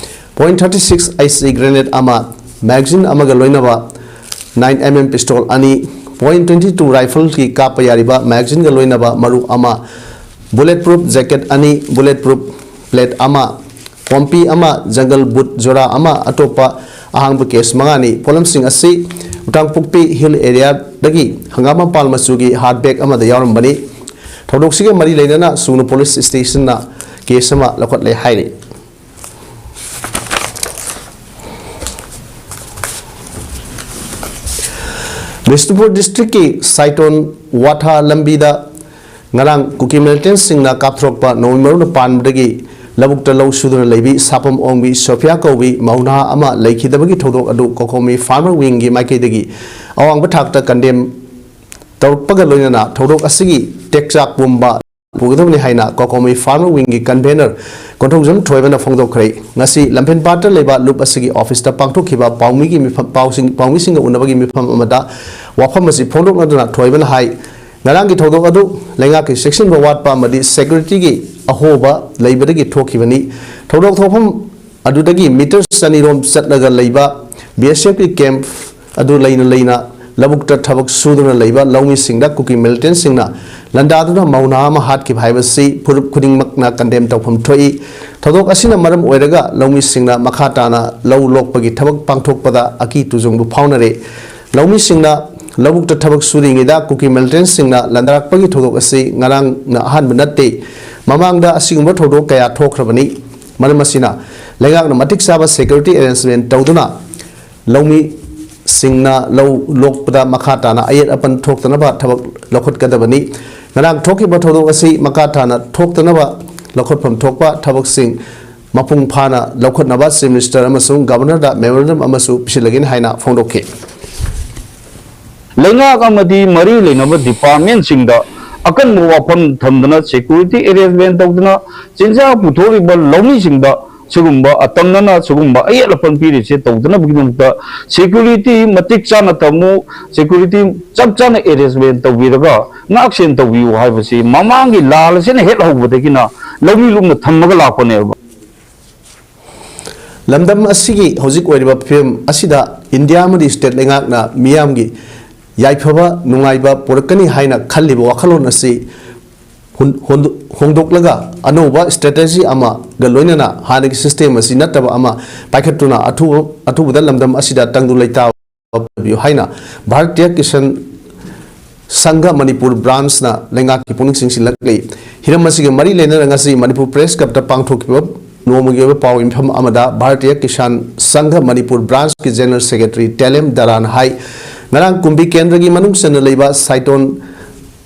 point thirty six H E grenade ꯑꯃ, ꯃꯦꯒꯥꯖꯤꯟ ꯑꯃꯒ ꯂꯣꯏꯅꯕ ꯅꯥꯏꯟ ꯑꯦꯝ ꯑꯦꯝ ꯄꯤꯁꯇꯣꯜ ꯑꯅꯤ, ꯄꯣꯏꯟꯠ ꯇ꯭ꯋꯦꯟꯇꯤ ꯇꯨ ꯔꯥꯏꯐꯜꯒꯤ ꯀꯥꯞꯄ ꯌꯥꯔꯤꯕ ꯃꯦꯒꯥꯖꯤꯟꯒ ꯂꯣꯏꯅꯕ ꯃꯔꯨ ꯑꯃ, ꯕꯨꯂꯦꯠ ꯄ꯭ꯔꯨꯐ ꯖꯦꯀꯦꯠ ꯑꯅꯤ, ꯕꯨꯂꯦꯠ ꯄ꯭ꯔꯨꯐ ꯄ꯭ꯂꯦꯠ ꯑꯃ, ꯀꯣꯝꯄꯤ ꯑꯃ, ꯖꯪꯒꯜ ꯕꯨꯠ ꯖꯣꯔꯥ ꯑꯃ, ꯑꯇꯣꯞꯄ ꯑꯍꯥꯡꯕ ꯀꯦꯁ ꯃꯉꯥꯅꯤ꯫ ꯄꯣꯠꯂꯝꯁꯤꯡ ꯑꯁꯤ ꯎꯇꯥꯡꯄꯣꯛꯄꯤ ꯍꯤꯜ ꯑꯦꯔꯤꯌꯥꯗꯒꯤ ꯍꯪꯒꯥꯝ ꯃꯄꯥꯜ ꯃꯆꯨꯒꯤ ꯍꯥꯔꯠ ꯕꯦꯒ ꯑꯃꯗ ꯌꯥꯎꯔꯝꯕꯅꯤ꯫ ꯊꯧꯗꯣꯛꯁꯤꯒ ꯃꯔꯤ ꯂꯩꯅꯅ ꯁꯨꯒꯅꯨ ꯄꯨꯂꯤꯁ ꯁ꯭ꯇꯦꯁꯟꯅ ꯀꯦꯁ ꯑꯃ ꯂꯧꯈꯠꯂꯦ ꯍꯥꯏꯔꯤ꯫ ꯕꯤꯁꯅꯨꯄꯨꯔ ꯗꯤꯁꯇ꯭ꯔꯤꯛꯀꯤ ꯁꯥꯏꯇꯣꯟ ꯋꯥꯊꯥ ꯂꯝꯕꯤꯗ ꯉꯔꯥꯡ ꯀꯨꯀꯤ ꯃꯤꯂꯤꯇꯦꯟꯠꯁꯤꯡꯅ ꯀꯥꯞꯊꯣꯔꯛꯄ ꯅꯣꯡꯃꯩ ꯃꯔꯨꯅ ꯄꯥꯟꯕꯗꯒꯤ ꯂꯧꯕꯨꯛꯇ ꯂꯧ ꯁꯨꯗꯨꯅ ꯂꯩꯕꯤ ꯁꯥꯄꯝ ꯑꯣꯡꯕꯤ ꯁꯣꯐꯤꯌꯥ ꯀꯧꯕꯤ ꯃꯧ ꯅꯍꯥ ꯑꯃ ꯂꯩꯈꯤꯗꯕꯒꯤ ꯊꯧꯗꯣꯛ ꯑꯗꯨ ꯀꯣꯀꯣꯃꯤ ꯐꯥꯔꯃꯔ ꯋꯤꯡꯒꯤ ꯃꯥꯏꯀꯩꯗꯒꯤ ꯑꯋꯥꯡꯕ ꯊꯥꯛꯇ ꯀꯟꯗꯦꯝ ꯇꯧꯔꯛꯄꯒ ꯂꯣꯏꯅꯅ ꯊꯧꯗꯣꯛ ꯑꯁꯤꯒꯤ ꯇꯦꯛꯆꯥꯛ ꯄꯨꯝꯕ ꯄꯨꯒꯗꯕꯅꯤ ꯍꯥꯏꯅ ꯀꯣꯀꯣꯃꯤ ꯐꯥꯔꯃꯔ ꯋꯤꯡꯒꯤ ꯀꯟꯚꯦꯅꯔ ꯀꯣꯟꯊꯧꯖꯝ ꯊꯣꯏꯕꯅ ꯐꯣꯡꯗꯣꯛꯈ꯭ꯔꯦ꯫ ꯉꯁꯤ ꯂꯝꯐꯦꯟꯄꯥꯠꯇ ꯂꯩꯕ ꯂꯨꯞ ꯑꯁꯤꯒꯤ ꯑꯣꯐꯤꯁꯇ ꯄꯥꯡꯊꯣꯛꯈꯤꯕ ꯄꯥꯎꯃꯤꯒꯤ ꯃꯤꯐꯝ, ꯄꯥꯎꯁꯤꯡ, ꯄꯥꯎꯃꯤꯁꯤꯡꯒ ꯎꯅꯕꯒꯤ ꯃꯤꯐꯝ ꯑꯃꯗ ꯋꯥꯐꯝ ꯑꯁꯤ ꯐꯣꯡꯗꯣꯛꯅꯗꯨꯅ ꯊꯣꯏꯕꯅ ꯍꯥꯏ, ꯉꯔꯥꯡꯒꯤ ꯊꯧꯗꯣꯛ ꯑꯗꯨ ꯂꯩꯉꯥꯛꯀꯤ ꯆꯦꯛꯁꯤꯟꯕ ꯋꯥꯠꯄ ꯑꯃꯗꯤ ꯁꯦꯀ꯭ꯌꯨꯔꯤꯇꯤꯒꯤ ꯑꯍꯣꯕ ꯂꯩꯕꯗꯒꯤ ꯊꯣꯛꯈꯤꯕꯅꯤ꯫ ꯊꯧꯗꯣꯛ ꯊꯣꯛꯐꯝ ꯑꯗꯨꯗꯒꯤ ꯃꯤꯇꯔ ꯆꯅꯤꯔꯣꯝ ꯆꯠꯂꯒ ꯂꯩꯕ ꯕꯤ ꯑꯦꯁ ꯑꯦꯐꯀꯤ ꯀꯦꯝꯞ ꯑꯗꯨ ꯂꯩꯅ ꯂꯩꯅ ꯂꯧꯕꯨꯛꯇ ꯊꯕꯛ ꯁꯨꯗꯨꯅ ꯂꯩꯕ ꯂꯧꯃꯤꯁꯤꯡꯗ ꯀꯨꯀꯤ ꯃꯤꯂꯤꯇꯦꯟꯠꯁꯤꯡꯅ ꯂꯥꯟꯗꯥꯗꯨꯅ ꯃꯧ ꯅꯍꯥ ꯑꯃ ꯍꯥꯠꯈꯤꯕ ꯍꯥꯏꯕꯁꯤ ꯐꯨꯔꯨꯞ ꯈꯨꯗꯤꯡꯃꯛꯅ ꯀꯟꯗꯦꯝ ꯇꯧꯐꯝ ꯊꯣꯛꯏ꯫ ꯊꯧꯗꯣꯛ ꯑꯁꯤꯅ ꯃꯔꯝ ꯑꯣꯏꯔꯒ ꯂꯧꯃꯤꯁꯤꯡꯅ ꯃꯈꯥ ꯇꯥꯅ ꯂꯧ ꯂꯣꯛꯄꯒꯤ ꯊꯕꯛ ꯄꯥꯡꯊꯣꯛꯄꯗ ꯑꯀꯤ ꯇꯨꯖꯨꯡꯕ ꯐꯥꯎꯅꯔꯦ꯫ ꯂꯧꯃꯤꯁꯤꯡꯅ ꯂꯧꯕꯨꯛꯇ ꯊꯕꯛ ꯁꯨꯔꯤꯉꯩꯗ ꯀꯨꯀꯤ ꯃꯤꯂꯤꯇꯦꯟꯁꯤꯡꯅ ꯂꯥꯟꯗꯥꯔꯛꯄꯒꯤ ꯊꯧꯗꯣꯛ ꯑꯁꯤ ꯉꯔꯥꯡꯅ ꯑꯍꯥꯟꯕ ꯅꯠꯇꯦ꯫ ꯃꯃꯥꯡꯗ ꯑꯁꯤꯒꯨꯝꯕ ꯊꯧꯗꯣꯛ ꯀꯌꯥ ꯊꯣꯛꯈ꯭ꯔꯕꯅꯤ꯫ ꯃꯔꯝ ꯑꯁꯤꯅ, ꯂꯩꯉꯥꯛꯅ ꯃꯇꯤꯛ ꯆꯥꯕ ꯁꯦꯀ꯭ꯌꯨꯔꯤꯇꯤ ꯑꯦꯔꯦꯟꯖꯃꯦꯟ ꯇꯧꯗꯨꯅ ꯂꯧꯃꯤꯁꯤꯡꯅ ꯂꯧ ꯂꯣꯛꯄꯗ ꯃꯈꯥ ꯇꯥꯅ ꯑꯌꯦꯠ ꯑꯄꯟ ꯊꯣꯛꯇꯅꯕ ꯊꯕꯛ ꯂꯧꯈꯠꯀꯗꯕꯅꯤ꯫ ꯉꯔꯥꯡ ꯊꯣꯛꯈꯤꯕ ꯊꯧꯗꯣꯛ ꯑꯁꯤ ꯃꯈꯥ ꯇꯥꯅ ꯊꯣꯛꯇꯅꯕ ꯂꯧꯈꯠꯐꯝ ꯊꯣꯛꯄ ꯊꯕꯛꯁꯤꯡ ꯃꯄꯨꯡ ꯐꯥꯅ ꯂꯧꯈꯠꯅꯕ ꯆꯤꯐ ꯃꯤꯅꯤꯁꯇꯔ ꯑꯃꯁꯨꯡ ꯒꯕꯔꯅꯔꯗ ꯃꯦꯃꯣꯔꯦꯟꯗꯝ ꯑꯃꯁꯨ ꯄꯤꯁꯤꯜꯂꯒꯅꯤ ꯍꯥꯏꯅ ꯐꯣꯡꯗꯣꯛꯈꯤ꯫ ꯂꯩꯉꯥꯛ ꯑꯃꯗꯤ ꯃꯔꯤ ꯂꯩꯅꯕ ꯗꯤꯄꯥꯔꯠꯃꯦꯟꯁꯤꯡꯗ ꯑꯀꯟꯕ ꯋꯥꯐꯝ ꯊꯝꯗꯨꯅ ꯁꯦꯀ꯭ꯌꯨꯔꯤꯇꯤ ꯑꯦꯔꯦꯟꯖꯃꯦꯟ ꯇꯧꯗꯨꯅ ꯆꯤꯟꯖꯥꯛ ꯄꯨꯊꯣꯛꯂꯤꯕ ꯂꯧꯃꯤꯁꯤꯡꯗ ꯁꯤꯒꯨꯝꯕ ꯑꯇꯝꯅꯅ ꯁꯤꯒꯨꯝꯕ ꯑꯌꯦꯠ ꯑꯄꯟ ꯄꯤꯔꯤꯁꯦ ꯇꯧꯗꯅꯕꯒꯤꯗꯃꯛꯇ ꯁꯦꯀ꯭ꯌꯨꯔꯤꯇꯤ ꯃꯇꯤꯛ ꯆꯥꯅ ꯊꯝꯃꯨ, ꯁꯦꯀ꯭ꯌꯨꯔꯤꯇꯤ ꯆꯞ ꯆꯥꯅ ꯑꯦꯔꯦꯟꯖꯃꯦꯟ ꯇꯧꯕꯤꯔꯒ ꯉꯥꯛ ꯁꯦꯟ ꯇꯧꯕꯤꯌꯨ ꯍꯥꯏꯕꯁꯤ ꯃꯃꯥꯡꯒꯤ ꯂꯥꯜ ꯑꯁꯤꯅ ꯍꯦꯛ ꯍꯧꯕꯗꯒꯤꯅ ꯂꯧꯃꯤ ꯂꯨꯞꯅ ꯊꯝꯃꯒ ꯂꯥꯛꯄꯅꯦꯕ꯫ ꯂꯝꯗꯝ ꯑꯁꯤꯒꯤ ꯍꯧꯖꯤꯛ ꯑꯣꯏꯔꯤꯕ ꯐꯤꯕꯝ ꯑꯁꯤꯗ ꯏꯟꯗꯤꯌꯥ ꯑꯃꯗꯤ ꯁ꯭ꯇꯦꯠ ꯂꯩꯉꯥꯛꯅ ꯃꯤꯌꯥꯝꯒꯤ ꯌꯥꯏꯐꯕ ꯅꯨꯡꯉꯥꯏꯕ ꯄꯨꯔꯛꯀꯅꯤ ꯍꯥꯏꯅ ꯈꯜꯂꯤꯕ ꯋꯥꯈꯜꯂꯣꯟ ꯑꯁꯤ ꯍꯨꯟ-, ꯍꯣꯟꯗꯣ-, ꯍꯣꯡꯗꯣꯛꯂꯒ ꯑꯅꯧꯕ ꯁ꯭ꯇ꯭ꯔꯦꯇꯦꯖꯤ ꯑꯃꯒ ꯂꯣꯏꯅꯅ ꯍꯥꯟꯅꯒꯤ ꯁꯤꯁꯇꯦꯝ ꯑꯁꯤ ꯅꯠꯇꯕ ꯑꯃ ꯄꯥꯏꯈꯠꯇꯨꯅ ꯑꯊꯨꯕ, ꯑꯊꯨꯕꯗ ꯂꯝꯗꯝ ꯑꯁꯤꯗ ꯇꯪꯗꯨ ꯂꯩꯇꯥꯕ ꯄꯤꯕꯤꯌꯨ ꯍꯥꯏꯅ ꯚꯥꯔꯇꯤꯌ ꯀꯤꯁꯥꯟ ꯁꯪꯘ ꯃꯅꯤꯄꯨꯔ ꯕ꯭ꯔꯥꯟꯁꯅ ꯂꯩꯉꯥꯛꯀꯤ ꯄꯨꯛꯅꯤꯡ ꯆꯤꯡꯁꯤꯜꯂꯛꯂꯤ꯫ ꯍꯤꯔꯝ ꯑꯁꯤꯒ ꯃꯔꯤ ꯂꯩꯅꯅ ꯉꯁꯤ ꯃꯅꯤꯄꯨꯔ ꯄ꯭ꯔꯦꯁ ꯀ꯭ꯂꯕꯇ ꯄꯥꯡꯊꯣꯛꯈꯤꯕ ꯅꯣꯡꯃꯒꯤ ꯑꯣꯏꯕ ꯄꯥꯎ ꯃꯤꯐꯝ ꯑꯃꯗ ꯚꯥꯔꯇꯤꯌ ꯀꯤꯁꯥꯟ ꯁꯪꯘ ꯃꯅꯤꯄꯨꯔ ꯕ꯭ꯔꯥꯟꯁꯀꯤ ꯖꯦꯅꯔꯦꯜ ꯁꯦꯀ꯭ꯔꯦꯇꯔꯤ ꯇꯦꯂꯦꯝ ꯗꯔꯥꯟ ꯍꯥꯏ, ꯉꯔꯥꯡ ꯀꯨꯝꯕꯤ ꯀꯦꯟꯗ꯭ꯔꯒꯤ ꯃꯅꯨꯡ ꯆꯟꯅ ꯂꯩꯕ ꯁꯥꯏꯇꯣꯟ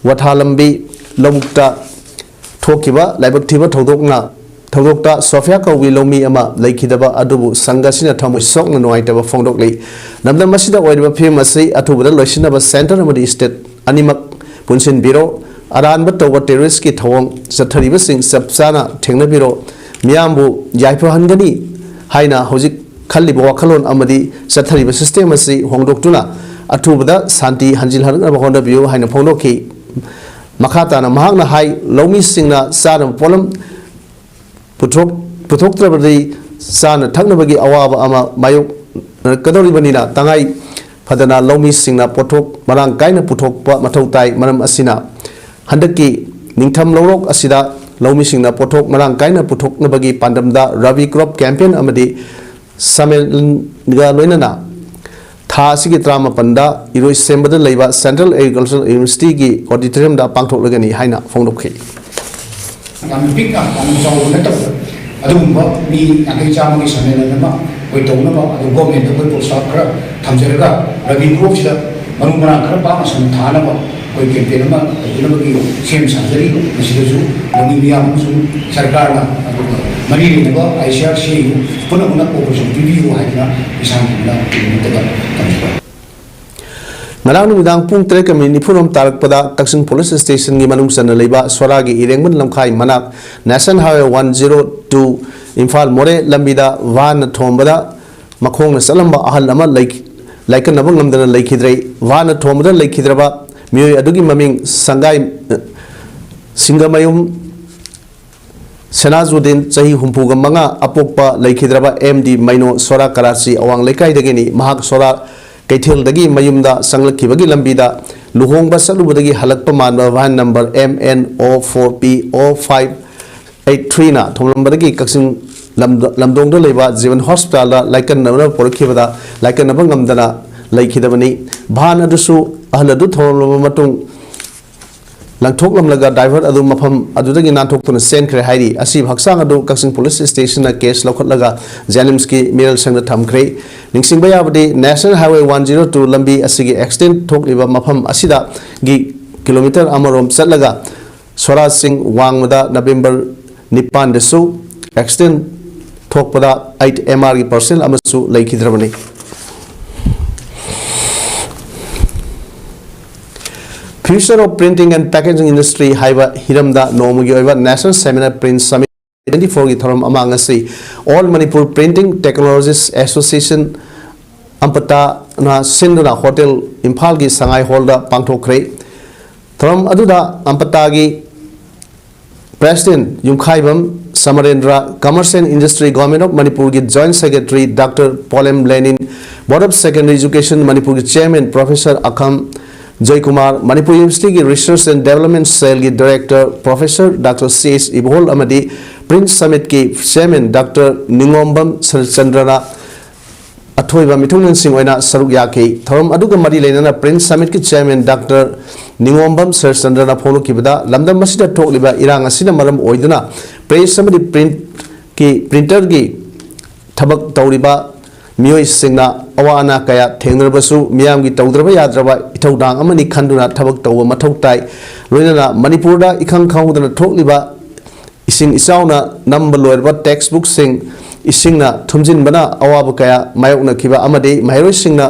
ꯋꯥꯊꯥꯂꯝꯕꯤ ꯂꯧꯕꯨꯛꯇ ꯊꯣꯛꯈꯤꯕ ꯂꯥꯏꯕꯛ ꯊꯤꯕ ꯊꯧꯗꯣꯛꯅ, ꯊꯧꯗꯣꯛꯇ ꯁꯣꯐꯤꯌꯥ ꯀꯧꯕꯤ ꯂꯧꯃꯤ ꯑꯃ ꯂꯩꯈꯤꯗꯕ ꯑꯗꯨꯕꯨ ꯁꯪꯘ ꯑꯁꯤꯅ ꯊꯃꯣꯏ ꯁꯣꯛꯅ ꯅꯨꯡꯉꯥꯏꯇꯕ ꯐꯣꯡꯗꯣꯛꯂꯤ꯫ ꯂꯝꯗꯝ ꯑꯁꯤꯗ ꯑꯣꯏꯔꯤꯕ ꯐꯤꯕꯝ ꯑꯁꯤ ꯑꯊꯨꯕꯗ ꯂꯣꯏꯁꯤꯟꯅꯕ ꯁꯦꯟꯇꯔ ꯑꯃꯗꯤ ꯁ꯭ꯇꯦꯠ ꯑꯅꯤꯃꯛ ꯄꯨꯟꯁꯤꯟꯕꯤꯔꯣ꯫ ꯑꯔꯥꯟꯕ ꯇꯧꯕ ꯇꯦꯔꯣꯔꯤꯁꯀꯤ ꯊꯧꯑꯣꯡ ꯆꯠꯊꯔꯤꯕꯁꯤꯡ ꯆꯞ ꯆꯥꯅ ꯊꯦꯡꯅꯕꯤꯔꯣ꯫ ꯃꯤꯌꯥꯝꯕꯨ ꯌꯥꯏꯐꯍꯟꯒꯅꯤ ꯍꯥꯏꯅ ꯍꯧꯖꯤꯛ ꯈꯜꯂꯤꯕ ꯋꯥꯈꯜꯂꯣꯟ ꯑꯃꯗꯤ ꯆꯠꯊꯔꯤꯕ ꯁꯤꯁꯇꯦꯝ ꯑꯁꯤ ꯍꯣꯡꯗꯣꯛꯇꯨꯅ ꯑꯊꯨꯕꯗ ꯁꯥꯟꯇꯤ ꯍꯟꯖꯤꯜꯍꯟꯅꯕ ꯍꯣꯠꯅꯕꯤꯌꯨ ꯍꯥꯏꯅ ꯐꯣꯡꯗꯣꯛꯈꯤ꯫ ꯃꯈꯥ ꯇꯥꯅ ꯃꯍꯥꯛꯅ ꯍꯥꯏ, ꯂꯧꯃꯤꯁꯤꯡꯅ ꯆꯥꯅꯕ ꯄꯣꯠꯂꯝ ꯄꯨꯊꯣꯛ-, ꯄꯨꯊꯣꯛꯇ꯭ꯔꯕꯗꯤ ꯆꯥꯅ ꯊꯛꯅꯕꯒꯤ ꯑꯋꯥꯕ ꯑꯃ ꯃꯥꯌꯣꯛꯅꯔꯛꯀꯗꯧꯔꯤꯕꯅꯤꯅ, ꯇꯉꯥꯏ ꯐꯗꯅ ꯂꯧꯃꯤꯁꯤꯡꯅ ꯄꯣꯠꯊꯣꯛ ꯃꯔꯥꯡ ꯀꯥꯏꯅ ꯄꯨꯊꯣꯛꯄ ꯃꯊꯧ ꯇꯥꯏ꯫ ꯃꯔꯝ ꯑꯁꯤꯅ, ꯍꯟꯗꯛꯀꯤ ꯅꯤꯡꯊꯝ ꯂꯧꯔꯣꯛ ꯑꯁꯤꯗ ꯂꯧꯃꯤꯁꯤꯡꯅ ꯄꯣꯠꯊꯣꯛ ꯃꯔꯥꯡ ꯀꯥꯏꯅ ꯄꯨꯊꯣꯛꯅꯕꯒꯤ ꯄꯥꯟꯗꯝꯗ ꯔꯕꯤ ꯀ꯭ꯔꯣꯞ ꯀꯦꯝꯄꯦꯟ ꯑꯃꯗꯤ ꯁꯃꯦꯂꯟꯒ ꯂꯣꯏꯅꯅ ꯊꯥ ꯑꯁꯤꯒꯤ ꯇꯔꯥꯃꯥꯄꯟꯗ ꯏꯔꯣꯏꯁꯦꯝꯕꯗ ꯂꯩꯕ Central Agricultural Universityꯒꯤ auditoriumꯗ ꯄꯥꯡꯊꯣꯛꯂꯒꯅꯤ ꯍꯥꯏꯅ ꯐꯣꯡꯗꯣꯛꯈꯤ꯫ ꯌꯥꯝꯅ ꯄꯤꯛꯅ, ꯌꯥꯝꯅ ꯆꯥꯎꯕ ꯅꯠꯇꯕ, ꯑꯗꯨꯒꯨꯝꯕ ꯃꯤ ꯌꯥꯡꯈꯩ ꯆꯥꯝꯃꯒꯤ ꯁꯝꯃꯦꯂꯟ ꯑꯃ ꯑꯩꯈꯣꯏ ꯇꯧꯅꯕ, ꯑꯗꯨ governmentꯗ ꯑꯩꯈꯣꯏ ꯄ꯭ꯔꯣꯠꯁꯥꯍ ꯈꯔ ꯊꯝꯖꯔꯒ ꯔꯕꯤ cropeꯁꯤꯗ ꯃꯔꯨ ꯃꯔꯥꯡ ꯈꯔ ꯄꯥꯛꯅ ꯁꯟ ꯊꯥꯅꯕ ꯑꯩꯈꯣꯏ campaign ꯑꯃ ꯇꯧꯅꯕꯒꯤ ꯁꯦꯝ ꯁꯥꯖꯔꯤ꯫ ꯃꯁꯤꯗꯁꯨ ꯂꯧꯃꯤ ꯃꯤꯌꯥꯝ ꯑꯃꯁꯨꯡ ꯁꯔꯀꯥꯔꯅ, ꯑꯗꯨꯒ ꯃꯔꯤ ꯂꯩꯅꯕ ICRCU ꯄꯨꯟꯅ ꯄꯨꯟꯅ cooperation ꯄꯤꯕꯤꯌꯨ ꯍꯥꯏꯗꯅ ꯏꯁꯥꯅ ꯇꯝꯖꯕ꯫ ꯉꯔꯥꯡ ꯅꯨꯃꯤꯗꯥꯡ ꯄꯨꯡ ꯇꯔꯦꯠꯀ ꯃꯤꯅꯤꯠ ꯅꯤꯐꯨꯔꯣꯝ ꯇꯥꯔꯛꯄꯗ ꯀꯛꯆꯤꯡ police stationꯒꯤ ꯃꯅꯨꯡ ꯆꯟꯅ ꯂꯩꯕ ꯁꯣꯔꯥꯒꯤ ꯏꯔꯦꯡꯕꯟ ꯂꯝꯈꯥꯏ ꯃꯅꯥꯛ National Highway one zero two Imphal ꯃꯣꯔꯦ ꯂꯝꯕꯤꯗ ꯚꯥꯟꯅ ꯊꯣꯝꯕꯗ ꯃꯈꯣꯡꯅ ꯆꯠꯂꯝꯕ ꯑꯍꯜ ꯑꯃ ꯂꯩ-, ꯂꯥꯏꯀꯠꯅꯕ ꯉꯝꯗꯅ ꯂꯩꯈꯤꯗ꯭ꯔꯦ꯫ ꯚꯥꯟꯅ ꯊꯣꯝꯕꯗ ꯂꯩꯈꯤꯗ꯭ꯔꯕ ꯃꯤꯑꯣꯏ ꯑꯗꯨꯒꯤ ꯃꯃꯤꯡ ꯁꯪꯒꯥꯏ, ꯁꯤꯡꯒꯃꯌꯨꯝ ꯁꯦꯅꯥꯖꯨꯗꯤꯟ, ꯆꯍꯤ ꯍꯨꯝꯐꯨꯒ ꯃꯉꯥ, ꯑꯄꯣꯛꯄ ꯂꯩꯈꯤꯗ꯭ꯔꯕ M D ꯃꯩꯅꯣ, ꯁꯣꯔꯥ ꯀꯔꯥꯆꯤ ꯑꯋꯥꯡ ꯂꯩꯀꯥꯏꯗꯒꯤꯅꯤ꯫ ꯃꯍꯥꯛ ꯁꯣꯔꯥ ꯀꯩꯊꯦꯜꯗꯒꯤ ꯃꯌꯨꯝꯗ ꯆꯪꯂꯛꯈꯤꯕꯒꯤ ꯂꯝꯕꯤꯗ ꯂꯨꯍꯣꯡꯕ ꯆꯠꯂꯨꯕꯗꯒꯤ ꯍꯜꯂꯛꯄ ꯃꯥꯟꯕ van number M N O four P O five eight threeꯅ ꯊꯣꯝꯂꯝꯕꯗꯒꯤ ꯀꯛꯆꯤꯡ ꯂꯝꯗ-, ꯂꯝꯗꯣꯡꯗ ꯂꯩꯕ ꯖꯤꯕꯟ hospitalꯗ ꯂꯥꯏꯀꯠꯅꯕ ꯄꯨꯔꯛꯈꯤꯕꯗ ꯂꯥꯏꯀꯠꯅꯕ ꯉꯝꯗꯅ ꯂꯩꯈꯤꯗꯕꯅꯤ꯫ Van ꯑꯗꯨꯁꯨ ꯑꯍꯜ ꯑꯗꯨ ꯊꯣꯝꯂꯕ ꯃꯇꯨꯡ ꯂꯪꯊꯣꯛꯂꯝꯂꯒ driver ꯑꯗꯨ ꯃꯐꯝ ꯑꯗꯨꯗꯒꯤ ꯅꯥꯟꯊꯣꯛꯇꯨꯅ ꯆꯦꯟꯈ꯭ꯔꯦ ꯍꯥꯏꯔꯤ꯫ ꯑꯁꯤꯕ ꯍꯛꯆꯥꯡ ꯑꯗꯨ ꯀꯛꯆꯤꯡ police stationꯅ case ꯂꯧꯈꯠꯂꯒ JNIMSꯀꯤ ꯃꯤꯔꯜꯁꯪꯗ ꯊꯝꯈ꯭ꯔꯦ꯫ ꯅꯤꯡꯁꯤꯡꯕ ꯌꯥꯕꯗꯤ, National Highway one zero two ꯂꯝꯕꯤ ꯑꯁꯤꯒꯤ accident ꯊꯣꯛꯂꯤꯕ ꯃꯐꯝ ꯑꯁꯤꯗꯒꯤ kilometre ꯑꯃꯔꯣꯝ ꯆꯠꯂꯒ ꯁꯣꯔꯥ ꯆꯤꯡ ꯋꯥꯡꯃꯗ November ꯅꯤꯄꯥꯟꯗꯁꯨ accident ꯊꯣꯛꯄꯗ eight M Rꯒꯤ parcel ꯑꯃꯁꯨ ꯂꯩꯈꯤꯗ꯭ꯔꯕꯅꯤ꯫ Future of Printing and Packaging Industry ꯍꯥꯏꯕ ꯍꯤꯔꯝꯗ ꯅꯣꯡꯃꯒꯤ ꯑꯣꯏꯕ National Seminar Print Summit twenty twenty-fourꯒꯤ ꯊꯧꯔꯝ ꯑꯃ ꯉꯁꯤ All Manipur Printing Technologists Association, AMPATAꯅ ꯁꯤꯟꯗꯨꯅ Hotel ꯏꯝꯐꯥꯜꯒꯤ ꯁꯉꯥꯏ hallꯗ ꯄꯥꯡꯊꯣꯛꯈ꯭ꯔꯦ꯫ ꯊꯧꯔꯝ ꯑꯗꯨꯗ AMPATAꯒꯤ President Yumkhaibam ꯁꯃꯔꯦꯟꯗ꯭ꯔ, Commerce and Industry, Government of Manipurꯒꯤ Joint Secretary Doctor ꯄꯣꯂꯦꯝ ꯂꯦꯅꯤꯟ, Board of Secondary Education ꯃꯅꯤꯄꯨꯔꯒꯤ Chairman Professor ꯑꯈꯝ Joykumar, Manipur Universityꯒꯤ Research and Development Cellꯒꯤ Director Professor Doctor C H ꯏꯕꯣꯍꯣꯜ ꯑꯃꯗꯤ Print Summitꯀꯤ Chairman Doctor ꯅꯤꯉꯣꯝꯕꯝ ꯁꯔꯠꯆꯟꯗ꯭ꯔꯅ ꯑꯊꯣ-, ꯊꯣꯛꯏꯕ ꯃꯤꯊꯨꯡꯂꯦꯟꯁꯤꯡ ꯑꯣꯏꯅ ꯁꯔꯨꯛ ꯌꯥꯈꯤ꯫ ꯊꯧꯔꯝ ꯑꯗꯨꯒ ꯃꯔꯤ ꯂꯩꯅꯅ Print Summitꯀꯤ chairman Doctor ꯅꯤꯉꯣꯝꯕꯝ ꯁꯔꯆꯟꯗ꯭ꯔꯅ ꯐꯣꯡꯗꯣꯛꯈꯤꯕꯗ, ꯂꯝꯗꯝ ꯑꯁꯤꯗ ꯊꯣꯛꯂꯤꯕ ꯏꯔꯥꯡ ꯑꯁꯤꯅ ꯃꯔꯝ ꯑꯣꯏꯗꯨꯅ press ꯑꯃꯗꯤ printꯀꯤ, printerꯒꯤ ꯊꯕꯛ ꯇꯧꯔꯤꯕ ꯃꯤꯑꯣꯏꯁꯤꯡꯅ ꯑꯋꯥ ꯑꯅꯥ ꯀꯌꯥ ꯊꯦꯡꯅꯔꯕꯁꯨ, ꯃꯤꯌꯥꯝꯒꯤ ꯇꯧꯗ꯭ꯔꯕ ꯌꯥꯗ꯭ꯔꯕ ꯏꯊꯧꯗꯥꯡ ꯑꯃꯅꯤ ꯈꯟꯗꯨꯅ ꯊꯕꯛ ꯇꯧꯕ ꯃꯊꯧ ꯇꯥꯏ꯫ ꯂꯣꯏꯅꯅ ꯃꯅꯤꯄꯨꯔꯗ ꯏꯈꯪ ꯈꯪꯍꯧꯗꯅ ꯊꯣꯛꯂꯤꯕ ꯏꯁꯤꯡ ꯏꯆꯥꯎꯅ ꯅꯝꯕ ꯂꯣꯏꯔꯕ textbookꯁꯤꯡ ꯏꯁꯤꯡꯅ ꯊꯨꯝꯖꯤꯟꯕꯅ ꯑꯋꯥꯕ ꯀꯌꯥ ꯃꯥꯌꯣꯛꯅꯈꯤꯕ ꯑꯃꯗꯤ ꯃꯍꯩꯔꯣꯏꯁꯤꯡꯅ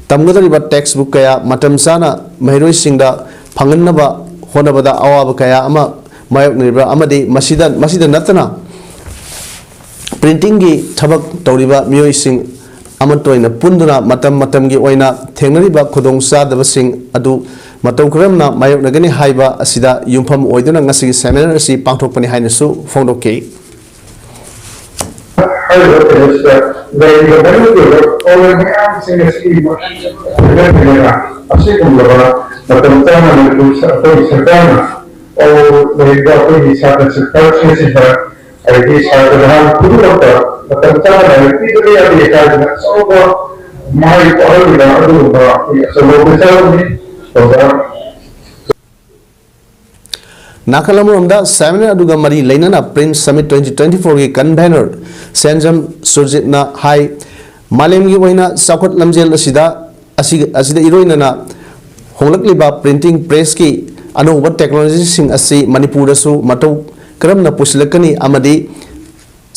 ꯇꯝꯒꯗꯧꯔꯤꯕ textbook ꯀꯌꯥ ꯃꯇꯝ ꯆꯥꯅ ꯃꯍꯩꯔꯣꯏꯁꯤꯡꯗ ꯐꯪꯍꯟꯅꯕ ꯍꯣꯠꯅꯕꯗ ꯑꯋꯥꯕ ꯀꯌꯥ ꯑꯃ ꯃꯥꯌꯣꯛꯅꯔꯤꯕ ꯑꯃꯗꯤ ꯃꯁꯤꯗ, ꯃꯁꯤꯗ ꯅꯠꯇꯅ printingꯒꯤ ꯊꯕꯛ ꯇꯧꯔꯤꯕ ꯃꯤꯑꯣꯏꯁꯤꯡ ꯑꯃꯠꯇ ꯑꯣꯏꯅ ꯄꯨꯟꯗꯨꯅ ꯃꯇꯝ ꯃꯇꯝꯒꯤ ꯑꯣꯏꯅ ꯊꯦꯡꯅꯔꯤꯕ ꯈꯨꯗꯣꯡꯆꯥꯗꯕꯁꯤꯡ ꯑꯗꯨ ꯃꯇꯧ ꯀꯔꯝꯅ ꯃꯥꯌꯣꯛꯅꯒꯅꯤ ꯍꯥꯏꯕ ꯑꯁꯤꯗ ꯌꯨꯝꯐꯝ ꯑꯣꯏꯗꯨꯅ ꯉꯁꯤꯒꯤ seminar ꯑꯁꯤ ꯄꯥꯡꯊꯣꯛꯄꯅꯤ ꯍꯥꯏꯅꯁꯨ ꯐꯣꯡꯗꯣꯛꯈꯤ꯫ ꯍꯥꯏꯔꯤꯕ ꯀꯩꯅꯣꯁꯤꯗ ꯂꯩꯔꯤꯕ ꯃꯔꯨꯑꯣꯏꯕ problem ꯃꯌꯥꯝꯁꯤꯡ ꯑꯁꯤꯒꯤ ꯃꯔꯛꯇ ꯑꯁꯤꯒꯨꯝꯂꯕ ꯃꯇꯝ ꯆꯥꯅ ꯃꯅꯤꯄꯨꯔ ꯁ-, ꯑꯩꯈꯣꯏꯒꯤ ꯁꯔꯀꯥꯔꯅ ꯂꯩꯔꯤꯕ ꯑꯩꯈꯣꯏꯒꯤ ꯁꯥꯇ꯭ꯔ ꯁꯔꯀꯥꯔꯁꯤꯡ ꯑꯁꯤꯗ ꯑꯗꯒꯤ ꯁꯥꯇ꯭ꯔ ꯅꯍꯥ ꯈꯨꯗꯤꯡꯃꯛꯇ ꯃꯇꯝ ꯆꯥꯅ ꯂꯥꯏꯔꯤꯛ ꯄꯤꯗꯕ ꯌꯥꯗꯦ ꯍꯥꯏꯗꯅ ꯑꯆꯧꯕ ꯃꯥꯏ ꯄꯥꯛꯍꯜꯂꯤꯕ ꯑꯗꯨꯒꯨꯝꯕ ꯑꯩꯈꯣꯏ ꯑꯆꯧꯕ officerꯅꯤ ꯑꯣꯖꯥ꯫ ꯅꯥꯀꯜ ꯑꯃꯔꯣꯝꯗ seminar ꯑꯗꯨꯒ ꯃꯔꯤ ꯂꯩꯅꯅ Print Summit twenty twenty-fourꯒꯤ convener ꯁꯦꯟꯖꯝ ꯁꯨꯔꯖꯤꯠꯅ ꯍꯥꯏ, ꯃꯥꯂꯦꯝꯒꯤ ꯑꯣꯏꯅ ꯆꯥꯎꯈꯠ ꯂꯝꯖꯦꯜ ꯑꯁꯤꯗ, ꯑꯁꯤ, ꯑꯁꯤꯗ ꯏꯔꯣꯏꯅꯅ ꯍꯣꯡꯂꯛꯂꯤꯕ printing pressꯀꯤ ꯑꯅꯧꯕ technologyꯁꯤꯡ ꯑꯁꯤ ꯃꯅꯤꯄꯨꯔꯗꯁꯨ ꯃꯇꯧ ꯀꯔꯝꯅ ꯄꯨꯁꯤꯜꯂꯛꯀꯅꯤ ꯑꯃꯗꯤ